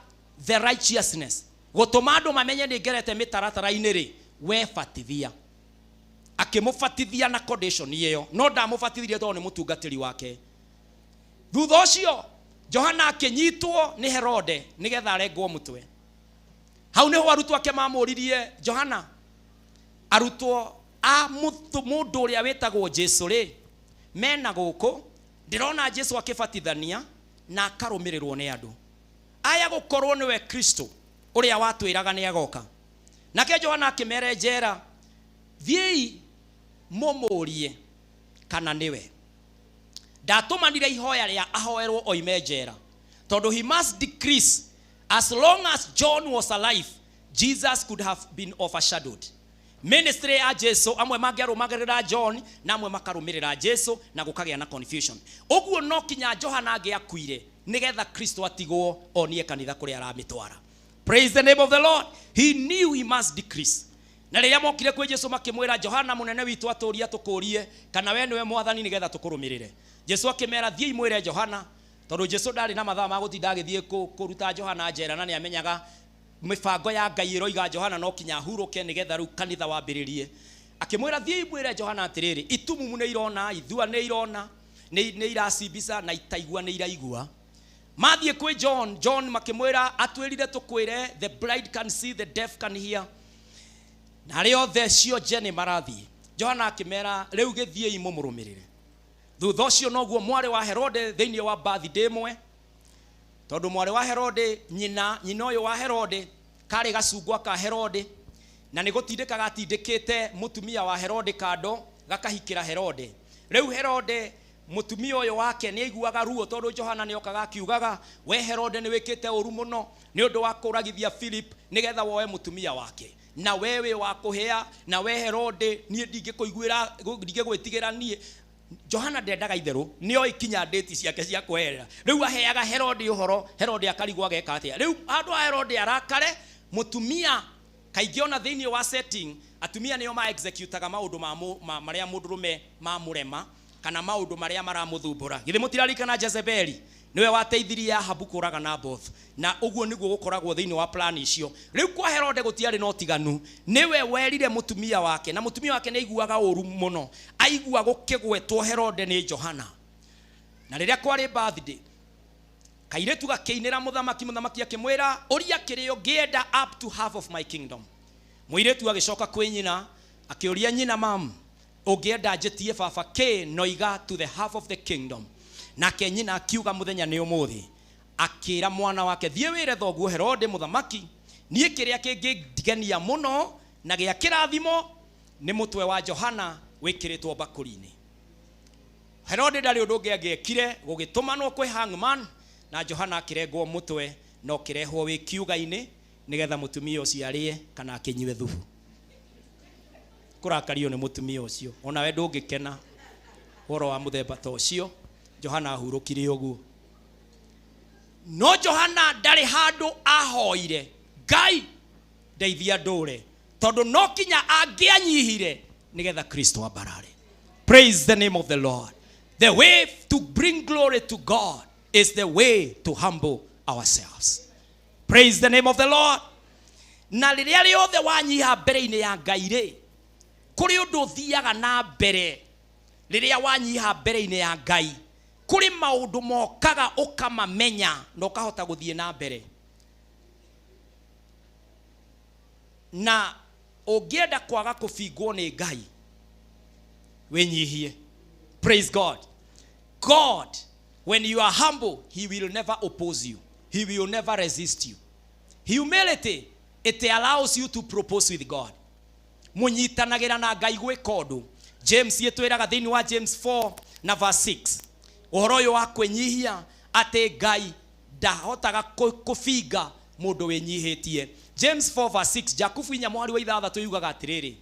the righteousness, gũtũma andũ mamenye nĩ ngerete mĩtaratara-inĩ rĩ, we batithia. Akĩmũbatithia na condition ĩyo, no ndamũbatithirie tondũ nĩ mũtungatĩri wake. Thutha ũcio Johana akĩnyitwo nĩ Herode nĩgetha arengwo mũtwe. Hau nĩho arutwo ake mamũririe Johana, arutwo a mũndũ ũrĩa wĩtagwo Jesu rĩ, mena gũkũ, ndĩrona Jesu akĩbatithania na akarũmĩrĩrwo nĩ andũ. Aya gũkorwo nĩwe Kristo ũrĩa watwĩraga nĩ agoka. Nake Johana akĩmera njera, thiĩi mũmũrie kana nĩwe. Ndatũmanire ihoya rĩa ahoerwo oime njera, tondũ he must decrease. As long as John was alive, Jesus could have been overshadowed. Ministry ya Jesu, amwe mangĩarũmagĩrĩra John na amwe makarũmĩrĩra Jesu, na gũkagĩa na confusion. Ũguo no kinya Johana angĩakuire nĩgetha Kristo atigwo onie kanitha kũrĩa aramĩtwara. Praise the name of the Lord. He knew he must decrease. Na rĩrĩa mokire kwĩ Jesu makĩmwĩra, Johana mũnene witũ atũria tũkũrie kana we nĩwe mwathani nĩgetha tũkũrũmĩrĩre. Jesu akĩmera, thiĩi mwĩre Johana, tondũ Jesu ndarĩ na mathaa ma gũtinda agĩthiĩ kũruta Johana njera, na nĩamenyaga mĩbango ya Ngai ĩroiga Johana no kinya ahurũke nĩgetha rĩu kanitha wambĩrĩrie. Akĩmwĩra, thiĩi mwĩre Johana atĩrĩrĩ, itumumu nĩ irona, ithua nĩ irona, nĩ iracimbica na itaigua nĩ iraigua. Mathiĩ kwĩ John, John makĩmwĩra, atwĩrire tũkwĩre, the blind can see, the deaf can hear, na arĩa othe cionje nĩ marathiĩ. Johana akĩmera, rĩu gĩthiĩi mũmũrũmĩrĩre. Thutha ũcio noguo mwarĩ wa Herode thĩinĩ wa birthday ĩmwe, tondũ mwarĩ wa Herode, nyina ũyũ wa Herode karĩ gacungwa ka Herode, na nĩ gũtindĩka gatindĩkĩte mũtumia wa Herode kando gakahikĩra Herode. Rĩu Herode Mũtumia ũyũ wake nĩ aiguaga ruo tondũ Johana nĩ okaga akiugaga, we Herode nĩ wĩkĩte ũru mũno nĩ ũndũ wa kũragithia Philip nĩgetha woe mũtumia wake, na we wĩ wa kũhĩa, na we Herode niĩ ndingĩkũiguĩra, ndingĩgwĩtigĩra niĩ. Johana ndendaga itherũ, nĩ oĩ kinya ndĩti ciake cia kweherera. Rĩu aheaga Herode ũhoro, Herode akarigwo ageka atĩa. Rĩu handũ ha Herode arakare, mũtumia kaingĩ ona thĩinĩ wa setting atumia nĩo ma executaga maũndũ ma marĩa mũndũrũme mamũrema kana maũndũ marĩa maramũthumbũra. Githĩ mũtirarikana Jezebeli nĩwe wateithirie Ahabu kũraga Naboth? Na ũguo nĩguo gũkoragwo thĩinĩ wa plan icio. Rĩu kwa Herode gũtiarĩ na ũtiganu, nĩwe werire mũtumia wake, na mũtumia wake nĩ aiguaga ũru mũno aigua gũkĩgwetwo Herode nĩ Johana. Na rĩrĩa kwarĩ birthday, kairĩtu gakĩinĩra mũthamaki, mũthamaki akĩmwĩra, ũria kĩrĩa ũngĩenda, up to half of my kingdom. Mũirĩtu agĩcoka kwĩ nyina akĩũria nyina, mam, ũngĩenda njĩtie baba kĩ noiga to the half of the kingdom? Nake nyina akiuga mũthenya nĩ ũmũthĩ, akĩra mwana wake, thiĩ wĩre thoguo Herode mũthamaki, niĩ kĩrĩa kĩngĩndigenia mũno na gĩa kĩrathimo nĩ mũtwe wa Johana wĩkĩrĩtwo mbakũri-inĩ. Herode ndarĩ ũndũ ũngĩ angĩekire, gũgĩtũmanwo kwĩ hangman na Johana akĩrengwo mũtwe na ũkĩrehwo wĩ kiuga-inĩ nĩgetha mũtumia ũcio arĩe kana akĩnyue thubu. Kũrakario nĩ mũtumia ũcio, onawe ndũngĩkena ũhoro wa mũthemba ta ũcio. Johana ahurũkire ũguo, no Johana ndarĩ handũ ahoire, Ngai ndeithia ndũre, tondũ no kinya angĩanyihire nĩgetha Kristo ambarare. Praise the name of the Lord. The way to bring glory to God is the way to humble ourselves. Praise the name of the Lord. Na rĩrĩa rĩothe wanyiha mbere-inĩ ya Ngai rĩ, kũrĩ ũndũ ũthiaga na mbere. Rĩrĩa wanyiha mbere-inĩ ya Ngai, kũrĩ maũndũ mokaga ũkamamenya na ũkahota gũthiĩ na mbere. Na ũngĩenda kwaga kũbingwo nĩ Ngai, wĩnyihie. Praise God. God, when you are humble, he will never oppose you, he will never resist you. Humility, it allows you to propose with God. Mũnyitanagĩra na Ngai gwĩka ũndũ. James ĩtwĩraga thĩinĩ wa James 4 na verse 6 ũhoro ũyũ wa kwĩnyihia, atĩ Ngai ndahotaga kũbinga mũndũ wĩnyihĩtie. James 4 verse 6, Jakubu 4 mũhari wa 6, yugaga atĩrĩrĩ,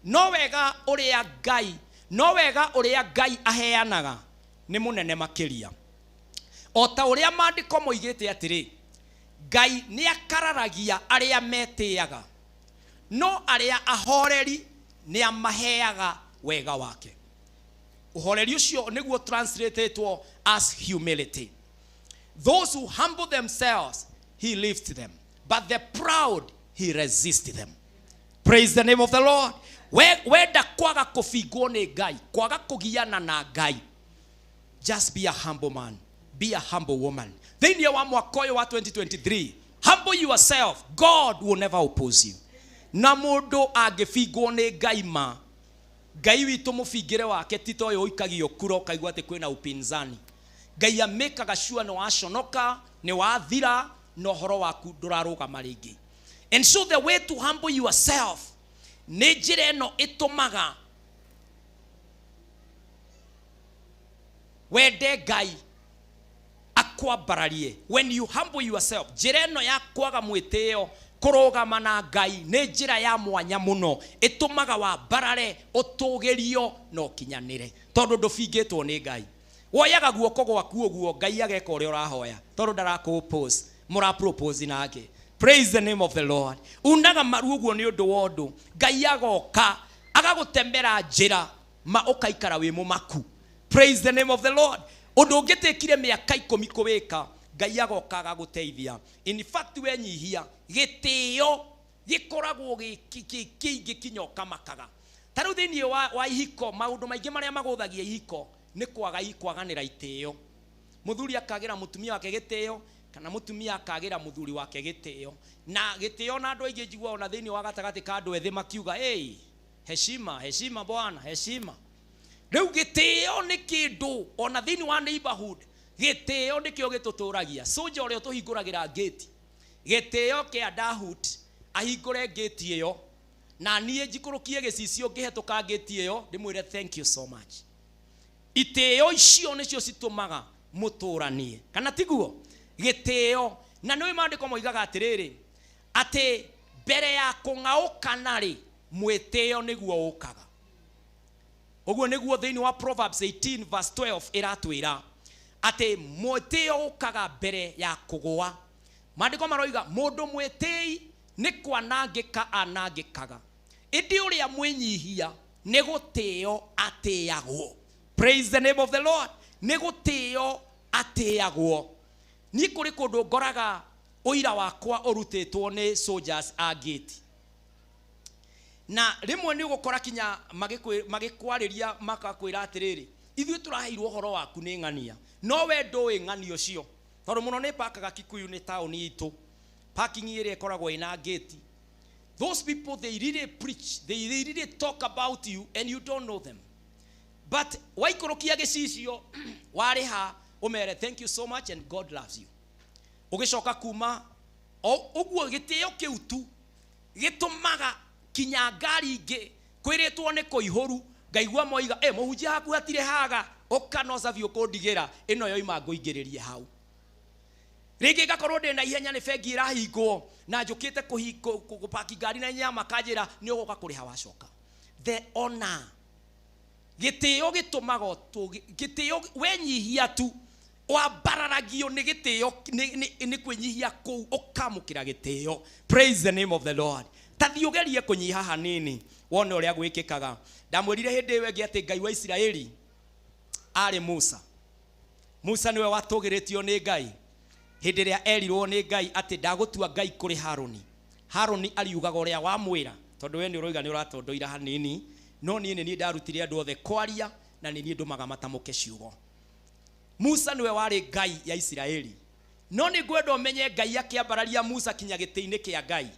no wega ũrĩa Ngai aheanaga nĩ mũnene makĩria, o ta ũrĩa maandĩko moigĩte atĩrĩ, Ngai nĩ akararagia arĩa metĩaga, no arĩa ahoreri nĩ amaheaga wega wake. Ũhoreri ũcio nĩguo translatetwo as humility. Those who humble themselves, he lifts them, but the proud, he resists them. Praise the name of the Lord. Wenda kwaga kũbingwo nĩ Ngai, kwaga kũgiana na Ngai, just be a humble man, be a humble woman. Thĩinĩ wa mwaka ũyũ wa 2023, humble yourself. God will never oppose you. Na mũndũ angĩbingwo nĩ Ngai, ma Ngai witũ mũbingĩre wake ti ta ũyũ ũikagio kura ũkaigua atĩ kwĩna upinzani. Ngai amĩkaga sure nĩ waconoka, nĩ wathira, na ũhoro waku ndũrarũgama rĩngĩ. And so the way to humble yourself nĩ njĩra ĩno ĩtũmaga wende Ngai akwambararie. When you humble yourself, njĩra ĩno ya kwaga mwĩtĩo, kũrũgama na Ngai, nĩ njĩra ya mwanya mũno ĩtũmaga wambarare, ũtũgĩrio na ũkinyanĩre, tondũ ndũbingĩtwo nĩ Ngai. Woyaga guoko gwaku ũguo, Ngai ageka ũrĩa ũrahoya, tondũ ndarakũ-oppose, mũra-propose nake. Praise the name of the Lord. Unaga maru ũguo nĩ ũndũ wa ũndũ, Ngai agoka agagũtemera njĩra ma ũkaikara wĩ mũmaku. Praise the name of the Lord. Ũndũ ũngĩtĩkire mĩaka 10 kũwĩka, Ngai agoka agagũteithia. In fact, wenyihia, gĩtĩo gĩkoragwo gĩ kĩingĩ kinya ũkamakaga. Ta rĩu thĩinĩ wa ihiko, maũndũ maingĩ marĩa magũthagia ihiko nĩ kwaga kwaganĩra itĩo. Mũthuri akagĩra mũtumia wake gĩtĩo, kana mũtumia akagĩra mũthuri wake gĩtĩo. Na gĩtĩo, na andũ aingĩ njiguaga ona thĩinĩ wa gatagatĩ ka andũ ethĩ makiuga, hey, heshima, heshima bwana, heshima. Rĩu gĩtĩo nĩ kĩndũ ona thĩinĩ wa neighborhood, gĩtĩo nĩkĩo gĩtũtũragia. Soja ũrĩa ũtũhingũragĩra ngĩti, gĩtĩo kĩa Dahut ahingũre ngĩti ĩyo na niĩ njikũrũkie gĩcicio ngĩhetũka ngĩti ĩyo, ndĩmwĩre thank you so much. Itĩo icio nĩcio citũmaga mũtũranie, kana tiguo? Gĩtĩo. Na nĩũĩ maandĩko moigaga atĩrĩrĩ, atĩ mbere ya kũng'aũkana rĩ, mwĩtĩo nĩguo ũkaga. Ũguo nĩguo thĩinĩ wa Proverbs 18 verse 12 ĩratwĩra atĩ mwĩtĩo ũkaga mbere ya kũgũa. Maandĩko maroiga mũndũ mwĩtĩi nĩ kwanangĩka anangĩkaga, ĩndĩ ũrĩa mwĩnyihia nĩ gũtĩo atĩagwo. Praise the name of the Lord. Nĩ gũtĩo atĩagwo. Niĩ kũrĩ kũndũ ngoraga ũira wakwa ũrutĩtwo nĩ soldiers a gate, na rĩmwe nĩ ũgũkora kinya magĩkwarĩria makakwĩra atĩrĩrĩ, ithuĩ tũraheirwo ũhoro waku nĩ ng'ania, no we ndũĩ ng'ania ũcio, tondũ mũno nĩ pakaga Kikuyu nĩ taũni itũ, parking ĩrĩa ĩkoragwo ĩna gate. Those people, they really preach, they really talk about you and you don't know them, but waikũrũkia gĩcicio warĩha, ũmere thank you so much and God loves you, ũgĩcoka kuma o ũguo. Gĩtĩo kĩu tu gĩtũmaga kinya ngari ingĩ kwĩrĩtwo nĩ kũihũru, ngaigua moiga, "Ĩ mũhunjia haku hatirĩ haga, ũka no cabi ũkũndigĩra ĩno yoima ngũingĩrĩrie hau." Rĩngĩ ngakorwo ndĩ na ihenya, nĩ bengi ĩrahingwo na njũkĩte gũpaki ngari na ihenya, makanjĩra nĩ ũgũka kũrĩha wacoka. The honor, gĩtĩo gĩtũmaga gĩtĩo wenyihia tu wambararagio nĩ gĩtĩo, nĩ kwĩnyihia kũu ũkamũkĩra gĩtĩo. Praise the name of the Lord. Ta thiĩ ũgerie kũnyiha hanini wone ũrĩa gwĩkĩkaga. Ndamwĩrire hĩndĩ ĩyo ĩngĩ atĩ Ngai wa Isiraeli arĩ Musa. Musa nĩwe watũgĩrĩtio nĩ Ngai hĩndĩ ĩrĩa erirwo nĩ Ngai atĩ ndagũtua Ngai kũrĩ Harũni. Harũni ariugaga ũrĩa wamwĩra, tondũ we nĩ ũroiga nĩ ũratondoira hanini, no niĩ nĩ niĩ ndarutire andũ othe kwaria na nĩ niĩ ndũmaga matamũke ciugo. Musa nĩwe warĩ Ngai ya Isiraeli. No nĩ ngwenda ũmenye Ngai akĩambararia Musa kinya gĩtĩ-inĩ kĩa Ngai,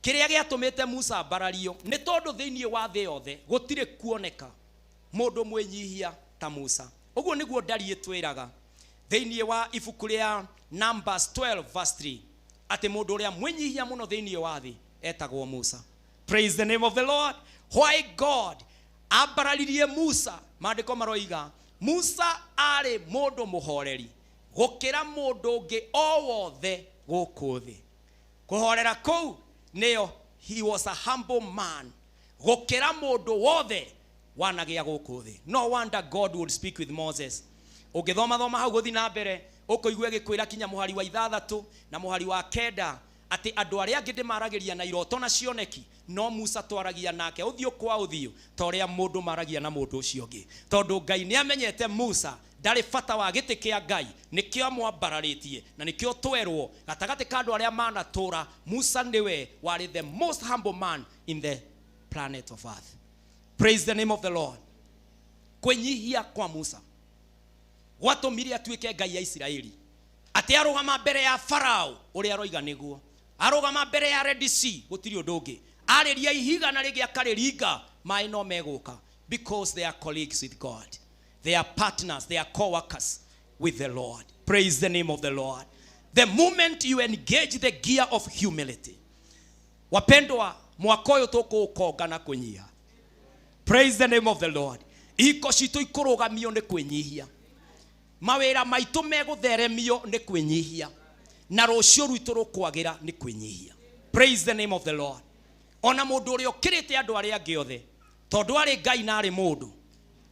kĩrĩa gĩatũmĩte Musa ambarario nĩ tondũ thĩinĩ wa thĩ yothe gũtirĩ kuoneka mũndũ mwĩnyihia ta Musa. Ũguo nĩguo ndariĩ twĩraga thĩinĩ wa ibuku rĩa Numbers 12 verse 3 atĩ mũndũ ũrĩa mwĩnyihia mũno thĩinĩ wa thĩ etagwo Musa. Praise the name of the Lord. Why God ambararirie Musa? Maandĩko maroiga Musa arĩ mũndũ mũhoreri gũkĩra mũndũ ũngĩ o wothe gũkũ thĩ. Kũhorera kũu nĩyo he was a humble man gũkĩra mũndũ wothe wanagĩa gũkũ thĩ. No wonder God would speak with Moses. Ũngĩthoma thoma hau gũthiĩ na mbere, ũkũigua ĩgĩkwĩra kinya mũhari wa 6 na mũhari wa 9 atĩ andũ arĩa angĩ ndĩmaragĩria na iroto na cioneki, no Musa twaragia nake ũthiũ kwa ũthiũ ta ũrĩa mũndũ maragia na mũndũ ũcio ũngĩ, tondũ Ngai nĩ amenyete Musa ndarĩ bata wa gĩtĩ kĩa Ngai, nĩkĩo amwambararĩtie. Na nĩkĩo twerwo gatagatĩ ka andũ arĩa manatũra, Musa nĩwe warĩ the most humble man in the planet of earth. Praise the name of the Lord. Kwĩnyihia kwa Musa gwatũmire atuĩke Ngai ya Isiraeli, atĩ arũgama mbere ya Farao, ũrĩa aroiga nĩguo, arũgama mbere ya Red Sea, gũtirĩ ũndũ ũngĩ, arĩria ihiga na rĩngĩ akarĩringa, maĩ no megũka, because they are colleagues with God, they are partners, they are co-workers with the Lord. Praise the name of the Lord. The moment you engage the gear of humility, wapendwa, mwaka ũyũ tũkũũkonga na kũnyiha. Praise the name of the Lord. Ihiko citũ ikũrũgamio nĩ kwĩnyihia, mawĩra maitũ megũtheremio nĩ kwĩnyihia, na rũciũ rwitũ rũkwagĩra nĩ kwĩnyihia. Praise the name of the Lord. Ona mũndũ ũrĩa ũkĩrĩte andũ arĩa angĩ othe, tondũ arĩ Ngai na arĩ mũndũ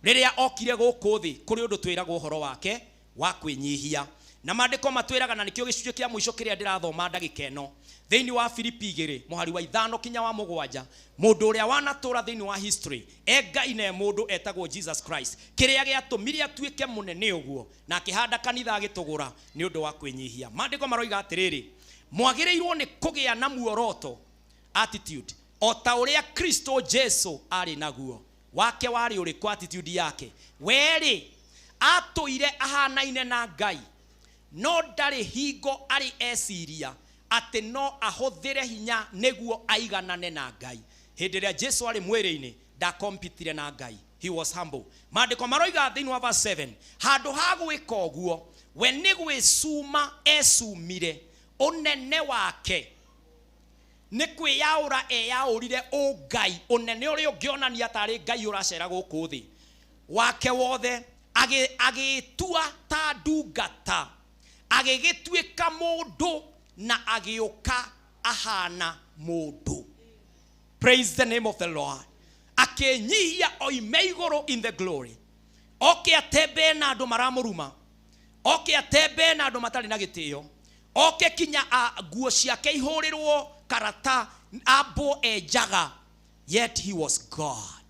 rĩrĩa okire gũkũ thĩ, kũrĩ ũndũ twĩragwo ũhoro wake wa kwĩnyihia na maandĩko matwĩraga, na nĩkĩo gĩcunjĩ kĩa mũico kĩrĩa ndĩrathoma ndagĩka ĩno thĩinĩ wa Filipi 2 mũhari wa 5 kinya wa 7. Mũndũ ũrĩa wanatũra thĩinĩ wa history e Ngai na e mũndũ etagwo Jesus Christ. Kĩrĩa gĩatũmire atuĩke mũnene ũguo na akĩhanda kanitha agĩtũgũra nĩ ũndũ wa kwĩnyihia. Maandĩko maroiga atĩrĩrĩ, mwagĩrĩirwo nĩ kũgĩa na muoroto, attitude, o ta ũrĩa Kristo Jesu arĩ naguo. Wake warĩ ũrĩkũ? Attitude yake werĩ atũire ahanaine na Ngai, no ndarĩ hingo arĩ eciria atĩ no ahũthĩre hinya nĩguo aiganane na Ngai. Hĩndĩ ĩrĩa Jesu arĩ mwĩrĩ-inĩ, ndakompitire na Ngai. He was humble. Maandĩko maroiga thĩinĩ wa verse 7, handũ ha gwĩka ũguo, we nĩ gwĩcuma ecumire ũnene wake, nĩ kwĩyaũra eyaũrire ũngai, ũnene ũrĩa ũngĩonania tarĩ Ngai ũracera gũkũ thĩ. Wake wothe agĩĩtua ta ndungata, agĩgĩtuĩka mũndũ na agĩũka ahana mũndũ. Praise the name of the Lord. Akĩnyihia oime igũrũ in the glory, oke atembee na andũ maramũruma, oke atembee na andũ matarĩ na gĩtĩo, oke kinya nguo ciake ihũrĩrwo karata, ambwo enjaga, yet he was God.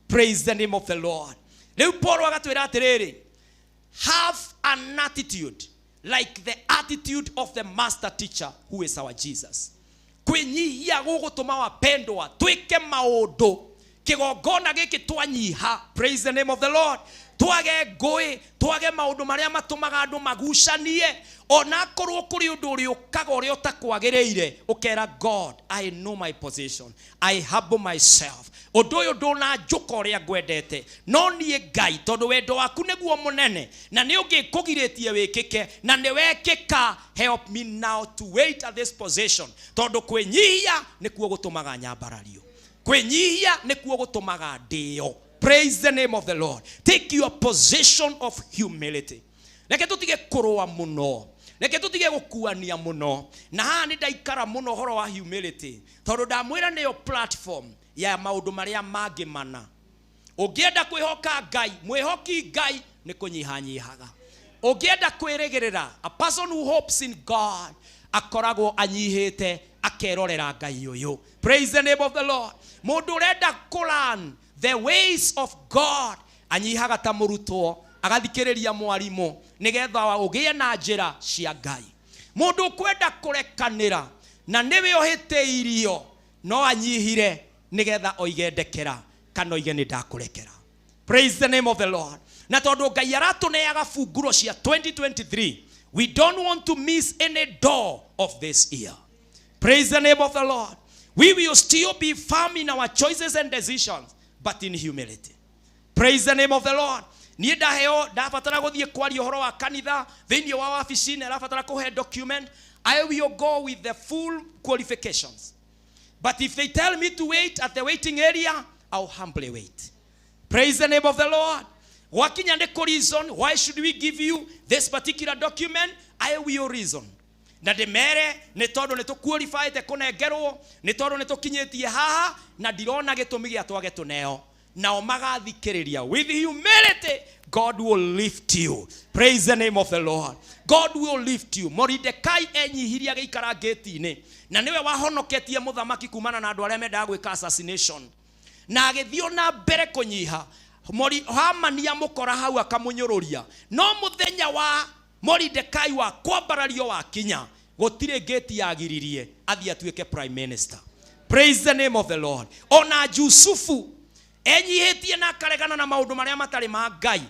Praise the name of the Lord. Rĩu Paul agatwĩra atĩrĩrĩ, have an attitude like the attitude of the master teacher, who is our Jesus. Kwĩnyihia gũgũtũma, wapendwa, twĩke maũndũ kĩgongona gĩkĩ twanyiha. Praise the name of the Lord. Twage ngũĩ, twage maũndũ marĩa matũmaga andũ magucanie. Ona akorwo kũrĩ ũndũ ũrĩũkaga ũrĩa ũtakwagĩrĩire, ũkera God, "I know my position, I humble myself. Ũndũ ũyũ ndũnanjũka ũrĩa ngwendete, no niĩ Ngai, tondũ wendo waku nĩguo mũnene na nĩ ũngĩkũgirĩtie wĩkĩke na nĩ wekĩka, help me now to wait at this position," tondũ kwĩnyihia nĩkuo gũtũmaga nyambarario, kwĩnyihia nĩkuo gũtũmaga ndĩo. Praise the name of the Lord. Take your position of humility. Reke tũtige kũrũa mũno, reke tũtige gũkuania mũno. Na haha nĩ ndaikara mũno ũhoro wa humility, tondũ ndamwĩra nĩyo platform ya maũndũ marĩa mangĩ mana. Ũngĩenda kwĩhoka Ngai, mwĩhoki Ngai nĩ kũnyihanyihaga. Ũngĩenda kwĩrĩgĩrĩra, a person who hopes in God akoragwo anyihĩte, akerorera Ngai ũyũ. Praise the name of the Lord. Mũndũ ũrenda kũlearn the ways of God anyihaga ta mũrutwo, agathikĩrĩria mwarimũ nĩgetha ũgĩe na njĩra cia Ngai. Mũndũ ũkwenda kũrekanĩra na nĩwe ũhĩtĩirio no anyihire nĩgetha oige ndekera kana oige nĩ ndakũrekera. Praise the name of the Lord. Na tondũ Ngai aratũneaga bunguro cia 2023, we don't want to miss any door of this year. Praise the name of the Lord. We will still be firm in our choices and decisions, but in humility. Praise the name of the Lord. Niĩ ndaheo, ndabatara gũthiĩ kwaria ũhoro wa kanitha thĩinĩ wa wabici na ĩrabatara kũhe document, I will go with the full qualifications, but if they tell me to wait at the waiting area, I'll humbly wait. Praise the name of the Lord. Gwakinya nĩ kũ reason why should we give you this particular document, I will reason na ndĩmere nĩ tondũ nĩ tũqualifyĩte kũnengerwo, nĩ tondũ nĩ tũkinyĩtie haha na ndirona gĩtũmi gĩa twage tũneo. Nao magathikĩrĩria. With humility, God will lift you. Praise the name of the Lord. God will lift you. Moridekai enyihirie, agĩikara ngĩti-inĩ, na nĩwe wahonoketie mũthamaki kumana na andũ arĩa mendaga gwĩka assassination, na agĩthiĩ na mbere kũnyiha. Hamani amũkora hau akamũnyũrũria, no mũthenya wa Moridekai wa kwambarario wakinya, gũtirĩ ngĩti yagiririe athiĩ atuĩke prime minister. Praise the name of the Lord. Ona Jusufu enyihĩtie na akaregana na maũndũ marĩa matarĩ ma Ngai,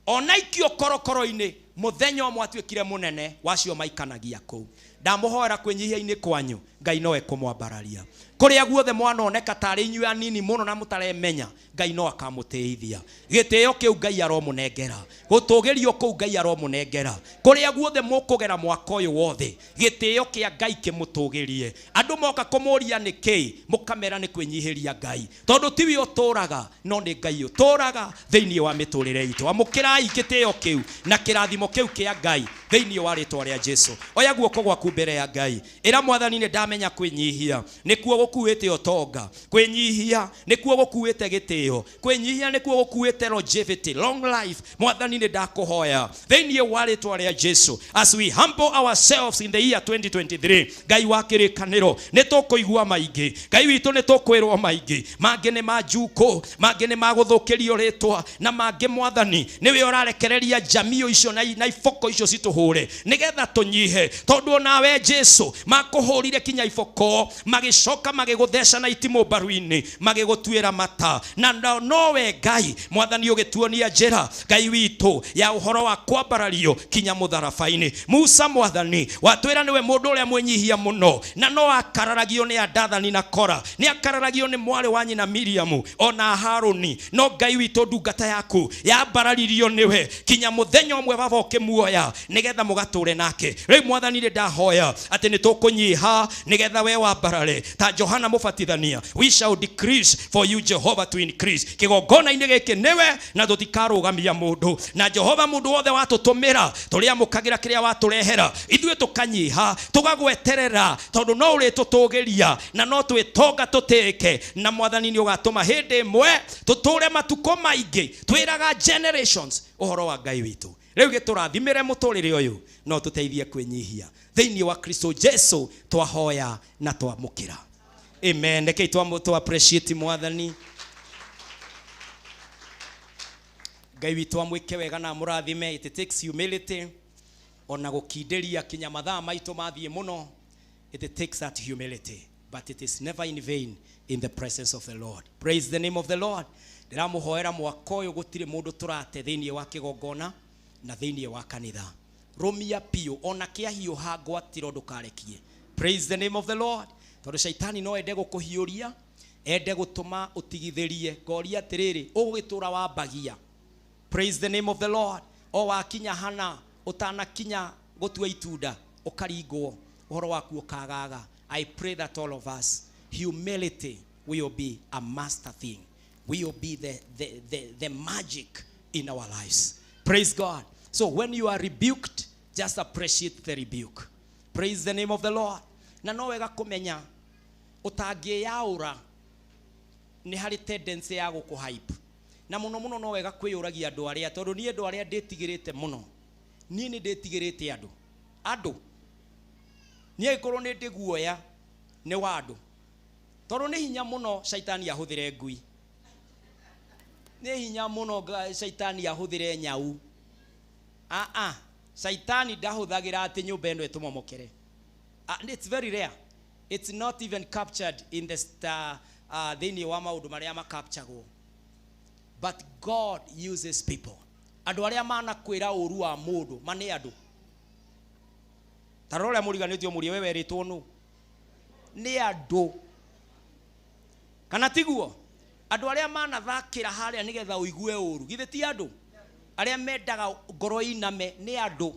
ona ikio korokoro-inĩ, mũthenya ũmwe atuĩkire mũnene wacio maikanagia kũu. Ndamũhoera kwĩnyihia-inĩ kwanyu, Ngai no ekũmwambararia kũrĩa guothe mwanoneka tarĩ inyuĩ anini mũno na mũtaremenya. Ngai no akamũtĩithia. Gĩtĩo kĩu Ngai aromũnengera, gũtũgĩrio kũu Ngai aromũnengera kũrĩa guothe mũkũgera mwaka ũyũ wothe. Gĩtĩo kĩa Ngai kĩmũtũgĩrie. Andũ moka kũmũria nĩ kĩĩ, mũkamera nĩ kwĩnyihĩria Ngai, tondũ tiwe ũtũraga, no nĩ Ngai ũtũraga thĩinĩ wa mĩtũrĩre itũ. Amũkĩrai gĩtĩo kĩu na kĩrathimo kĩu kĩa Ngai thĩinĩ wa rĩtwa rĩa Jesu. Oya guoko gwaku mbere ya Ngai, ĩra Mwathani, "Nĩ ndamenya kwĩnyihia nĩkuo gũkuĩte ũtonga, kwĩnyihia nĩkuo gũkuĩte gĩtĩo, kwĩnyihia nĩkuo gũkuĩte longevity, long life. Mwathani, nĩ ndakũhoya thĩinĩ wa rĩtwa rĩa Jesu, as we humble ourselves in the year 2023, Ngai wa kĩrĩkanĩro, nĩ tũkũigua maingĩ. Ngai witũ, nĩ tũkwĩrwo maingĩ, mangĩ nĩ ma njukũ, mangĩ nĩ ma gũthũkĩrio rĩtwa, na mangĩ, Mwathani, nĩwe ũrarekereria njamio icio na iboko icio citũhũre nĩgetha tũnyihe, tondũ onawe Jesu makũhũrire kinya iboko, magĩcoka magĩgũtheca na itimũ mbaru-inĩ, magĩgũtuĩra mata, na nowe Ngai Mwathani ũgĩtuonia njĩra, Ngai witũ, ya ũhoro wa kwambarario kinya mũtharaba-inĩ. Musa, Mwathani, watwĩra nĩwe mũndũ ũrĩa mwĩnyihia mũno, na no akararagio nĩ Adathani na Kora, nĩ akararagio nĩ mwarĩ wa nyina Miriamu ona Haruni, no Ngai witũ, ndungata yaku yambararirio nĩwe kinya mũthenya ũmwe, Baba. Ũkĩmuoya nĩgetha mũgatũre nake. Rĩu Mwathani, nĩ ndahoya atĩ nĩ tũkũnyiha nĩgetha we wambarare ta Johana Mũbatithania. We shall decrease for you, Jehovah, to increase. Kĩgongona-inĩ gĩkĩ nĩwe, na tũtikarũgamia mũndũ. Na Jehova, mũndũ wothe watũtũmĩra, tũrĩamũkagĩra kĩrĩa watũrehera. Ithuĩ tũkanyiha, tũgagweterera, tondũ no ũrĩtũtũgĩria na no twĩtonga tũtĩĩke. Na Mwathani, nĩ ũgatũma hĩndĩ ĩmwe tũtũre matukũ maingĩ twĩraga generations ũhoro wa Ngai witũ. Rĩu gĩtũrathimĩre mũtũrĩre ũyũ no tũteithie kwĩnyihia. Thĩinĩ wa Kristo Jesu twahoya na twamũkĩra, amen. Rekei twa appreciate Mwathani Ngai witũ, amwĩke wega na amũrathime. It takes humility ona gũkindĩria kinya mathaa maitũ mathiĩ mũno. It takes that humility, but it is never in vain in the presence of the Lord. Praise the name of the Lord. Ndĩramũhoera mwaka ũyũ gũtirĩ mũndũ tũrate thĩinĩ wa kĩgongona na thĩinĩ wa kanitha. Rũmia biũ, ona kĩahiũha ngwatĩro ndũkarekie. Praise the name of the Lord. Tondũ caitani no ende gũkũhiũria, ende gũtũma ũtigithĩrie. Ngoria atĩrĩrĩ, ũgũgĩtũra wambagia? Praise the name of the Lord. O wakinya hana, ũtanakinya gũtua itunda, ũkaringwo, ũhoro waku ũkagaga. I pray that all of us, humility will be a master thing, will be the magic in our lives. Praise God. So when you are rebuked, just appreciate the rebuke. Praise the name of the Lord. Na no wega kũmenya ũtangĩyaũra nĩ harĩ tendency ya gũkũ hype. Na mũno mũno no wega kwĩyũragia andũ arĩa, tondũ niĩ andũ arĩa ndĩtigĩrĩte mũno, niĩ nĩ ndĩtigĩrĩte andũ. Andũ niĩ angĩkorwo nĩ ndĩ guoya nĩ wa andũ, tondũ nĩ hinya mũno caitani ahũthĩre ngui, nĩ hinya mũno caitani ahũthĩre nyau. Aa, caitani ndahũthagĩra atĩ nyũmba ĩno ĩtũmomokere. It's very rare. It's not even captured in the star, thĩinĩ wa maũndũ marĩa makapchagwo. But God uses people. Andũ arĩa manakwĩra ũru wa mũndũ ma nĩ andũ. Ta rora ũrĩa mũriganĩtio, mũrie, we werĩtwo nũ? Nĩ andũ, kana tiguo? Andũ arĩa manathakĩra harĩa nĩgetha ũigue ũru, githĩ ti andũ? Arĩa mendaga ngoro iname nĩ andũ.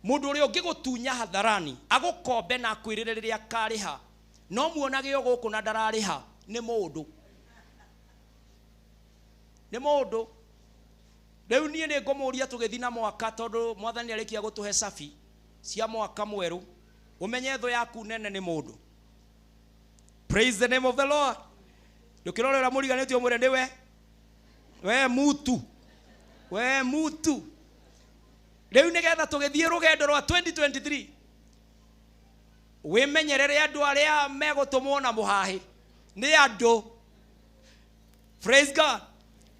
Mũndũ ũrĩa ũngĩgũtunya hadharani, agũkombe na akwĩrĩre rĩrĩa akarĩha, no muonage o gũkũ na ndararĩha, nĩ mũndũ, nĩ mũndũ. Rĩu niĩ nĩ ngũmũria, tũgĩthiĩ na mwaka, tondũ Mwathani arĩkia gũtũhe cabi cia mwaka mwerũ, ũmenye thũ yaku nene nĩ mũndũ. Praise the name of the Lord. Ndũkĩrorera mũriganĩtio, mwĩre nĩwe we mutu, we mutu. Rĩu nĩgetha tũgĩthiĩ rũgendo rwa 2023, wĩmenyerere andũ arĩa megũtũmwo na mũhahĩ nĩ andũ. Praise God.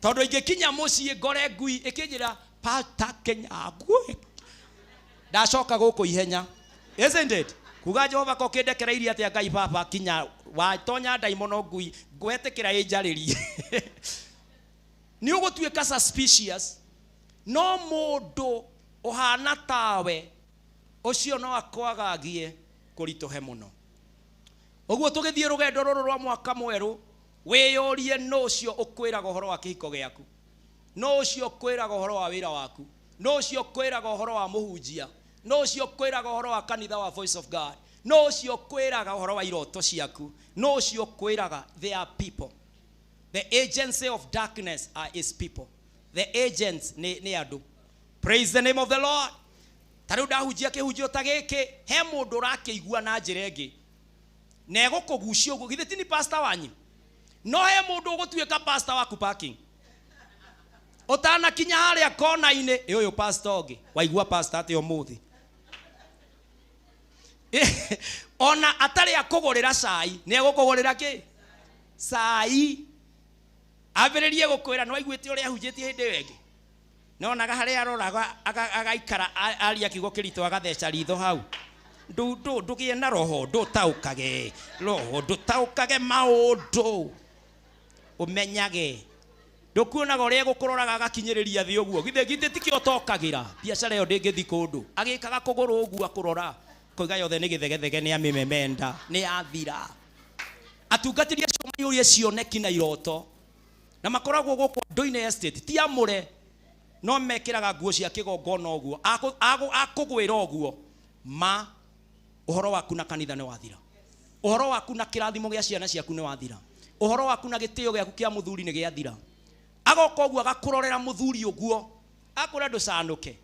Tondũ ingĩkinya mũciĩ ngore ngui ĩkĩnjĩra pata Kenya ngue, ndacoka gũkũ ihenya, isn't it? Kuga Jehova ko kĩndekereirie atĩa? Ngai baba, kinya watonya ndaimono ngui, ngwetĩkĩra ĩnjarĩrie. Nĩ ũgũtuĩka suspicious. No mũndũ ũhana tawe ũcio no akwagagie kũritũhe mũno. Ũguo tũgĩthiĩ rũgendo rũrũ rwa mwaka mwerũ, wĩyũrie, nũ ũcio ũkwĩraga ũhoro wa kĩhiko gĩaku? Nũ ũcio ũkwĩraga ũhoro wa wĩra waku? Nũ ũcio ũkwĩraga ũhoro wa mũhunjia? Nũ ũcio ũkwĩraga ũhoro wa kanitha wa Voice of God? Nũ ũcio ũkwĩraga ũhoro wa iroto ciaku? Nũ ũcio ũkwĩraga? They are people. The agency of darkness are his people. The agents nĩ andũ. Praise the name of the Lord. Ta rĩu ndahunjia kĩhunjio ta gĩkĩ, he mũndũ ũrakĩigua na njĩra ĩngĩ na egũkũgucia ũguo. Githĩ ti ni pastor wanyu? No he mũndũ ũgũtuĩka pastor waku parking ũtanakinya harĩa kona-inĩ. Ĩ ũyũ pastor ũngĩ waigua pastor atĩ ũmũthĩ ona atarĩ akũgũrĩra cai, nĩ egũkũgũrĩra kĩ cai, ambĩrĩrie gũkwĩra nĩ waiguĩte ũrĩa ahunjĩtie hĩndĩ ĩyo ĩngĩ. Nonaga harĩa aroraga agaikara aria kiugo kĩritũ, agatheca ritho hau. Ndũgĩe na roho, ndũtaũkage roho, ndũtaũkage maũndũ, ũmenyage. Ndũkuonaga ũrĩa egũkũroraga agakinyĩrĩria thĩ ũguo? Githĩ tikĩo ũtokagĩra biacara ĩyo ndĩngĩthi kũndũ? Agĩkaga kũgũrũ ũguo akũrora, koiga yothe nĩ gĩthegethege, nĩ amĩmemenda, nĩ yathira. Atungatĩri acio maiyũrie cioneki na iroto na makoragwo gũkũ andũ-inĩ estate ti amũre. No mekĩraga nguo cia kĩgongona ũguo. Akũgwĩra ũguo ma ũhoro waku na kanitha nĩ wathira. Ũhoro waku na kĩrathimo gĩa ciana ciaku nĩ wathira. Ũhoro waku na gĩtĩo gĩaku kĩa mũthuri nĩ gĩathira. Agoka ũguo agakũrorera mũthuri ũguo. Akwĩra ndũcanũke.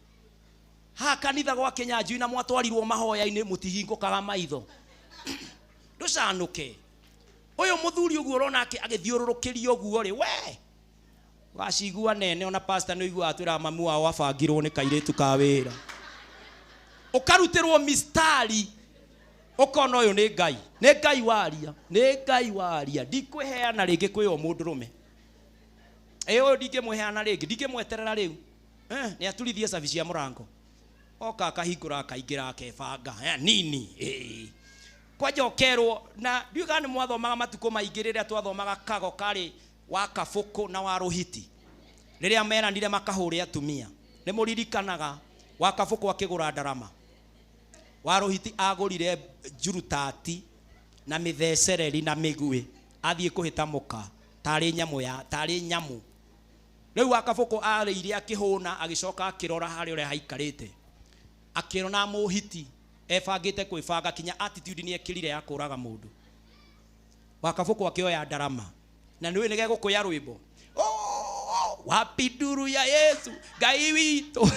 Ha kanitha gwa Kĩnyanjui na mwatwarirwo mahoya-inĩ mũtihingũkaga maitho. Ndũcanũke. Ũyũ mũthuri ũguo ũrona agĩthiũrũrũkĩria ũguo rĩ, we wacigua nene ona pastor nĩ ũiguaga atwĩraga mamu wao abangirwo nĩ kairĩtu ka wĩra. Ũkarutĩrwo mistari ũkona ũyũ nĩ Ngai. Nĩ Ngai waria, nĩ Ngai waria. Ndikwĩheana rĩngĩ kwĩ o mũndũrũme. Ĩ ũyũ ndingĩmwĩheana rĩngĩ, ndingĩmweterera rĩu. Nĩ aturithie cabi cia mũrango. Oka akahingũra akaingĩra akebanga. Nini. Kwanja ũkerwo na ndiũĩ kana nĩ mwathomaga matukũ maingĩ rĩrĩa twathomaga kago karĩ wa kabũkũ na wa rũhiti. Rĩrĩa meranire makahũre atumia. Nĩ mũririkanaga wa kabũkũ akĩgũra ndarama. Wa rũhiti agũrire njurutati na mĩthecereri na mĩguĩ. Athiĩ kũhĩta mũka tarĩ nyamũ ya tarĩ nyamũ. Rĩu wa kabũkũ arĩire akĩhũna agĩcoka akĩrora harĩa ũrĩa haikarĩte. Akĩrona mũhiti ebangĩte kwĩbanga kinya attitude nĩ ekĩrire ya kũraga mũndũ. Wa kabũkũ akĩoya ndarama. Na nĩũĩ nĩgegũkũya rwĩmbo. Oh, wapi nduru ya Yesu Ngai witũ.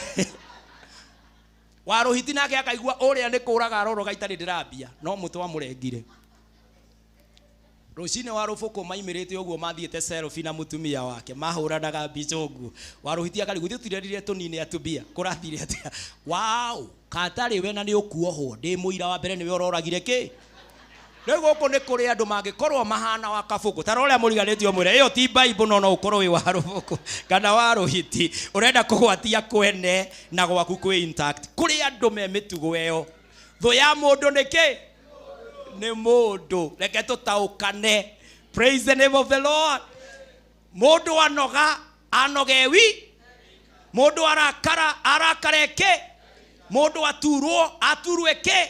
Wa rũhiti nake akaigua ũrĩa nĩ kũraga aroroga itarĩ ndĩrambia no mũtwe wamũrengire. Rũcinĩ wa rũbũkũ maimĩrĩte ũguo mathiĩte selfie na mũtumia wake mahũranaga mbica ũguo. Wa rũhiti akarigwo ithuĩ tũtirerire tũnine atumia kũrathire atĩa. Wow, katarĩ we na nĩ ũkuohwo ndĩ mũira wa mbere nĩwe ũroragire kĩ. Rĩu gũkũ nĩ kũrĩ andũ mangĩkorwo mahana wa kabũkũ ta ũrĩa mũriganĩtio mwĩre ĩyo ti Bible no no ũkorwo wĩ wa rũbũkũ kana wa rũhiti ũrenda kũgwatia kwene na gwaku kwĩ intact. Kũrĩ andũ me mĩtugo ĩyo. Thũ ya mũndũ nĩ kĩ? Nĩ mũndũ. Reke tũtaũkane. Praise the name of the Lord. Mũndũ anoga anogewi. Mũndũ arakara arakare kĩ? Mũndũ aturwo aturwe kĩ?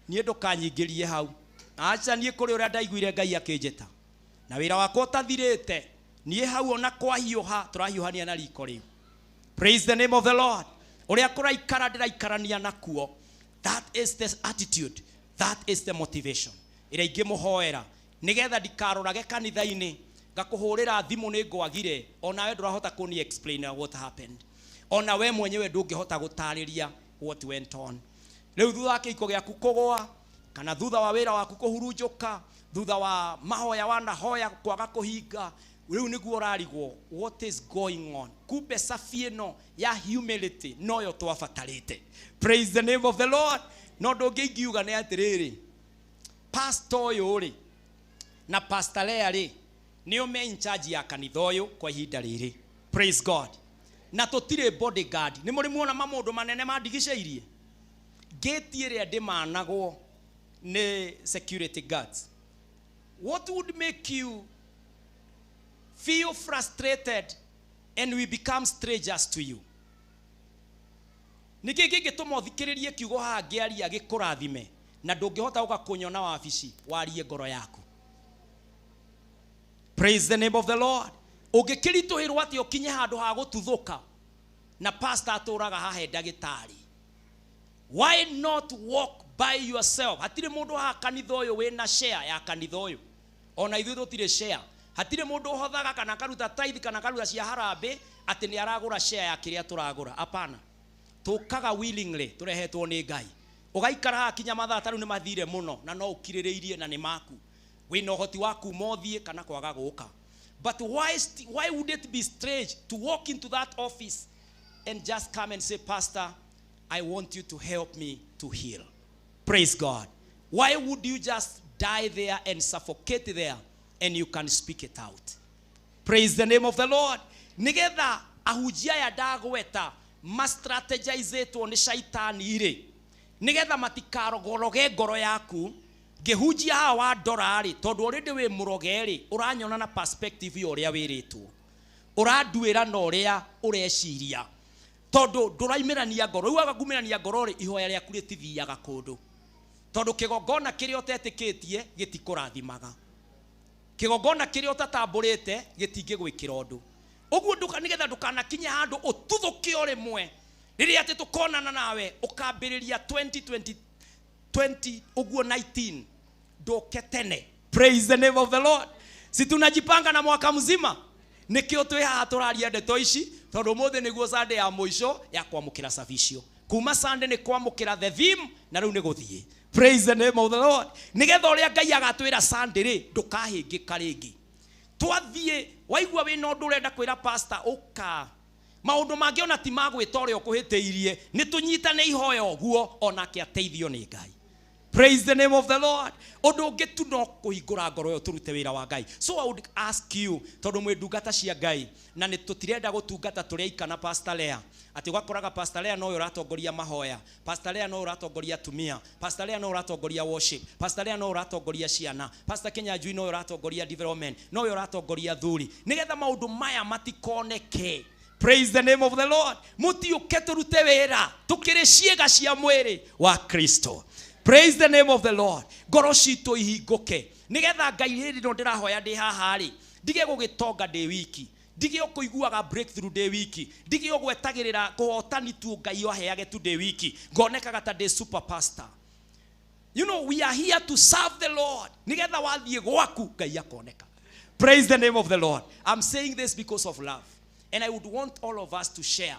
Niĩ ndũkanyingĩrie hau. Aca niĩ kũrĩ ũrĩa ndaiguire Ngai akĩnjĩta. Na wĩra wakwa ũtathirĩte. Niĩ hau ona kwahiũha tũrahiũhania na riko rĩu. Praise the name of the Lord. Ũrĩa kũraikara ndĩraikarania nakuo. That is the attitude. That is the motivation. Ĩrĩa ingĩmũhoera nĩgetha ndikarorage kanitha-inĩ ngakũhũrĩra thimũ nĩ ngwagire onawe ndũrahota kũni explain what happened. Ona we mwenyewe ndũngĩhota gũtarĩria what went on. Rĩu thutha wa kĩhiko gĩaku kũgũa kana thutha wa wĩra waku kũhurunjũka thutha wa mahoya wanahoya kwaga kũhinga rĩu nĩguo ũrarigwo what is going on. Kumbe cabi ĩno ya humility noyo twabatarĩte. Praise the name of the Lord. No ndũngĩ ingiuga nĩ atĩrĩrĩ pastor ũyũ rĩ na pastor Lea rĩ nĩo me in charge ya kanitha ũyũ kwa ihinda rĩrĩ. Praise God. Na tũtirĩ bodyguard. Nĩ mũrĩ muona mamũndũ manene mandigicĩirie gate ĩrĩa ndĩmanagwo nĩ security guards. What would make you feel frustrated and we become strangers to you? Nĩkĩ kĩngĩtũma ũthikĩrĩrie kiugo haha ngĩaria gĩkũrathime na ndũngĩhota gũka kũnyona wabici warie ngoro yaku? Praise the name of the Lord. Ũngĩkĩritũhĩrwo atĩa ũkinye handũ ha gũtuthũka na pastor atũraga haha ndagĩtarĩ? Why not walk by yourself? Hatirĩ mũndũ haha kanitha ũyũ wĩna share ya kanitha ũyũ. Ona ithuĩ tũtirĩ share. Hatirĩ mũndũ ũhothaga kana akaruta tithe kana akaruta cia harambĩ atĩ nĩ aragũra share ya kĩrĩa tũragũra. Hapana. Tũkaga willingly tũrehetwo nĩ Ngai. Ũgaikara haha kinya mathaa ta rĩu nĩ mathire mũno na no ũkirĩrĩirie na nĩ maku. Wĩna ũhoti wa kuma ũthiĩ kana kwaga gũka. But why would it be strange to walk into that office and just come and say, Pastor, I want you to help me to heal. Praise God. Why would you just die there and suffocate there and you can speak it out? Praise the name of the Lord. Nigetha ahunjia aya ndagweta ma-strategizĩtwo nĩ shaitani rĩ, nigetha matikarogoroge ngoro yaku. Ngĩhunjia haha wa ndora rĩ, tondũ already wĩ mũroge rĩ, ũranyona na perspective ya ũrĩa wĩrĩtwo, ũranduĩra na ũrĩa ũreciria, tondũ ndũraimĩrania ngoro. Rĩu waga kumĩrania ngoro rĩ, ihoya rĩaku rĩtithiaga kũndũ, tondũ kĩgongona kĩrĩa ũtetĩkĩtie gĩtikũrathimaga, kĩgongona kĩrĩa ũtatambũrĩte gĩtingĩgwĩkĩra ũndũ. Ũguo nduka nĩgetha ndũkanakinye handũ ũtuthũke o rĩmwe rĩrĩa atĩ tũkonana nawe ũkambĩrĩria 2020 20 ũguo 19 ndũke tene. Praise the name of the Lord. Si tunajipanga na mwaka mzima? Nĩkĩo twĩ haha tũraria ndeto ici, tondũ ũmũthĩ nĩguo Sunday ya mũico ya kwamũkĩra cabicio. Kuma Sunday nĩ kwamũkĩra the theme na rĩu nĩ gũthiĩ. Praise the name of the Lord. Nĩgetha ũrĩa Ngai agatwĩra Sunday rĩ, ndũkahĩngĩka rĩngĩ. Twathiĩ waigua wĩna ũndũ ũrenda kwĩra pastor, ũka. Maũndũ mangĩ ona ti ma gwĩta ũrĩa ũkũhĩtĩirie, nĩ tũnyitane ihoya ũguo onake ateithio nĩ Ngai. Praise the name of the Lord. Ũndũ ũngĩ tu no kũhingũra ngoro ĩyo tũrute wĩra wa Ngai. So I would ask you, tondũ mwĩ ndungata cia Ngai na nĩ tũtirenda gũtungata tũrĩ aika na Pastor Lea, atĩ ũgakoraga Pastor Lea nowe ũratongoria mahoya, Pastor Lea nowe ũratongoria atumia, Pastor Lea nowe ũratongoria worship, Pastor Lea nowe ũratongoria ciana, Pastor Kinyanjui nowe ũratongoria development, nowe ũratongoria athuri, nĩgetha maũndũ maya matikoneke. Praise the name of the Lord. Mũtiũke tũrute wĩra tũkĩrĩ ciĩga cia mwĩrĩ wa Kristo. Praise the name of the Lord. Ngoro citũ ihingũke nĩgetha Ngai rĩrĩ no ndĩrahoya ndĩ haha rĩ, ndige gũgĩtonga ndĩ wiki, ndige ũkũiguaga breakthrough ndĩ wiki, ndige ũgwetagĩrĩra kũhotani tu Ngai aheage tu ndĩ wiki, ngonekaga ta ndĩ super pastor. You know, we are here to serve the Lord. Nĩgetha wathiĩ gwaku Ngai akoneka. Praise the name of the Lord. I'm saying this because of love. And I would want all of us to share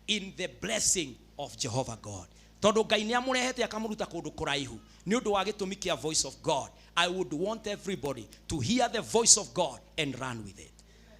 in the blessing of Jehovah God. Tondũ Ngai nĩ amũrehete akamũruta kũndũ kũraihu nĩ ũndũ wa gĩtũmi kĩa voice of God. I would want everybody to hear the voice of God and run with it.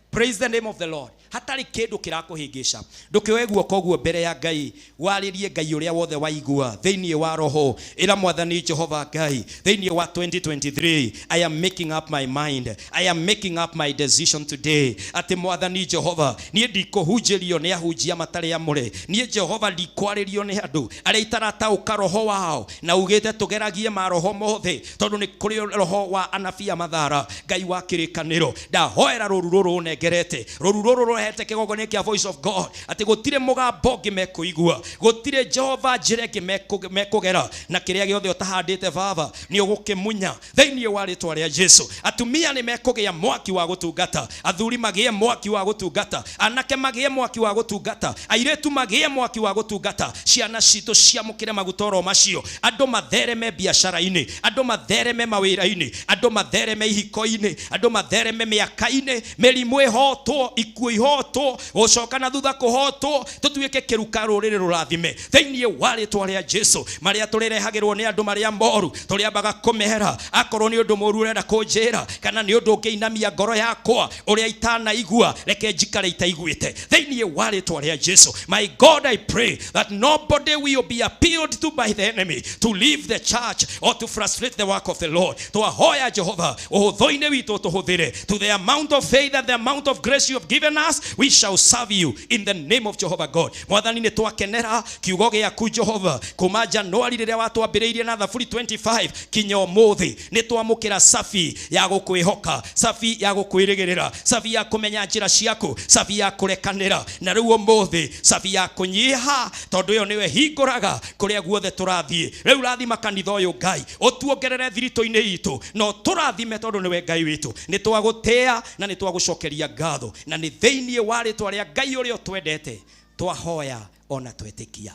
Praise the name of the Lord. Hatarĩ kĩndũ kĩrakũhĩngĩca. Ndũkĩoe guoko guo mbere ya Ngai, warĩrie Ngai ũrĩa wothe waigua thĩinĩ wa roho. Ĩra Mwathani Jehova Ngai, thĩinĩ wa 2023, I am making up my mind. I am making up my decision today. Atĩ Mwathani Jehova, niĩ ndikũhunjĩrio nĩ ahunjia matarĩ amũre. Niĩ Jehova ndikwarĩrio nĩ andũ arĩa itarataũka roho wao, na ugĩte tũgeragie maroho mothe, tondũ nĩ kũrĩ roho wa anabii a mathara, Ngai wa kĩrĩkanĩro. Ndahoera rũru rũrũ ũnengerete, rũru rũrũ rũrehete kĩgongona kĩa voice of God, atĩ gũtirĩ mũgambo ũngĩ mekũigua, gũtirĩ Jehova njĩra ĩngĩ mekũgera, na kĩrĩa gĩothe ũtahandĩte Baba nĩ ũgũkĩmunya thĩinĩ wa rĩtwa rĩa Jesu. Atumia nĩ mekũgĩa mwaki wa gũtungata, athuri magĩe mwaki wa gũtungata, anake magĩe mwaki wa gũtungata, airĩtu magĩe mwaki wa gũtungata, ciana citũ ciamũkĩre maguta oro macio, andũ mathereme biacara-inĩ, andũ mathereme mawĩra-inĩ, andũ mathereme ihiko-inĩ, andũ mathereme mĩaka-inĩ, mĩrimũ ĩhotwo, ikuũ ihotwo, gũcoka na thutha kũhotwo, tũtuĩke kĩruka rũrĩrĩ rũrathime thĩinĩ wa rĩtwa rĩa Jesu. Marĩa tũrĩrehagĩrwo nĩ andũ marĩa moru tũrĩambaga kũmera, akorwo nĩ ũndũ mũru ũrenda kũnjĩra kana nĩ ũndũ ũngĩinamia ngoro yakwa ũrĩa itanaigua, reke njikare itaiguĩte thĩinĩ wa rĩtwa rĩa Jesu. My God, I pray that nobody will be appealed to by the enemy to leave the church or to frustrate the work of the Lord. Twahoya Jehova ũhũthũ-inĩ witũ tũhũthĩre, to the amount of faith and the amount of grace you have given us, we shall serve you in the name of Jehovah God. Mwathani, nĩ twakenera kiugo gĩaku Jehova kuma Januari rĩrĩa watwambĩrĩirie na Thaburi 25 kinya ũmũthĩ. Nĩ twamũkĩra cabi ya gũkwĩhoka, cabi ya gũkwĩrĩgĩrĩra, cabi ya kũmenya njĩra ciaku, cabi ya kũrekanĩra, na rĩu ũmũthĩ cabi ya kũnyiha, tondũ ĩyo nĩyo ĩhingũraga kũrĩa guothe tũrathiĩ. Rĩu rathima kanitha ũyũ Ngai, ũtuongerere thiritũ-inĩ itũ, na ũtũrathime tondũ nĩwe Ngai witũ. Nĩ twagũtĩa na nĩ twagũcokeria ngatho, na nĩ thĩinĩ wa rĩtwa rĩa Ngai ũrĩa ũtwendete twahoya ona twetĩkia.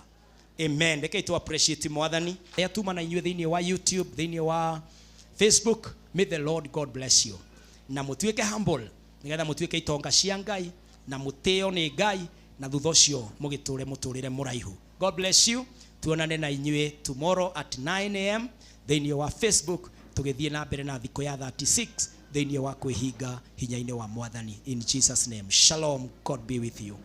Amen. Rekei tu appreciate Mwathani. Rĩa tuma na inyuĩ thĩinĩ wa YouTube, thĩinĩ wa Facebook. May the Lord God bless you. Na mũtuĩke humble, nĩgetha mũtuĩke itonga cia Ngai, na mũtĩo nĩ Ngai, na thutha ũcio mũgĩtũre mũtũrĩre mũraihu. God bless you. Tuonane na inyuĩ tomorrow at 9 a.m. thĩinĩ wa Facebook, tũgĩthiĩ na mbere na thikũ ya 36 thĩinĩ wa kwĩhinga hinya-inĩ wa Mwathani. In Jesus name. Shalom. God be with you.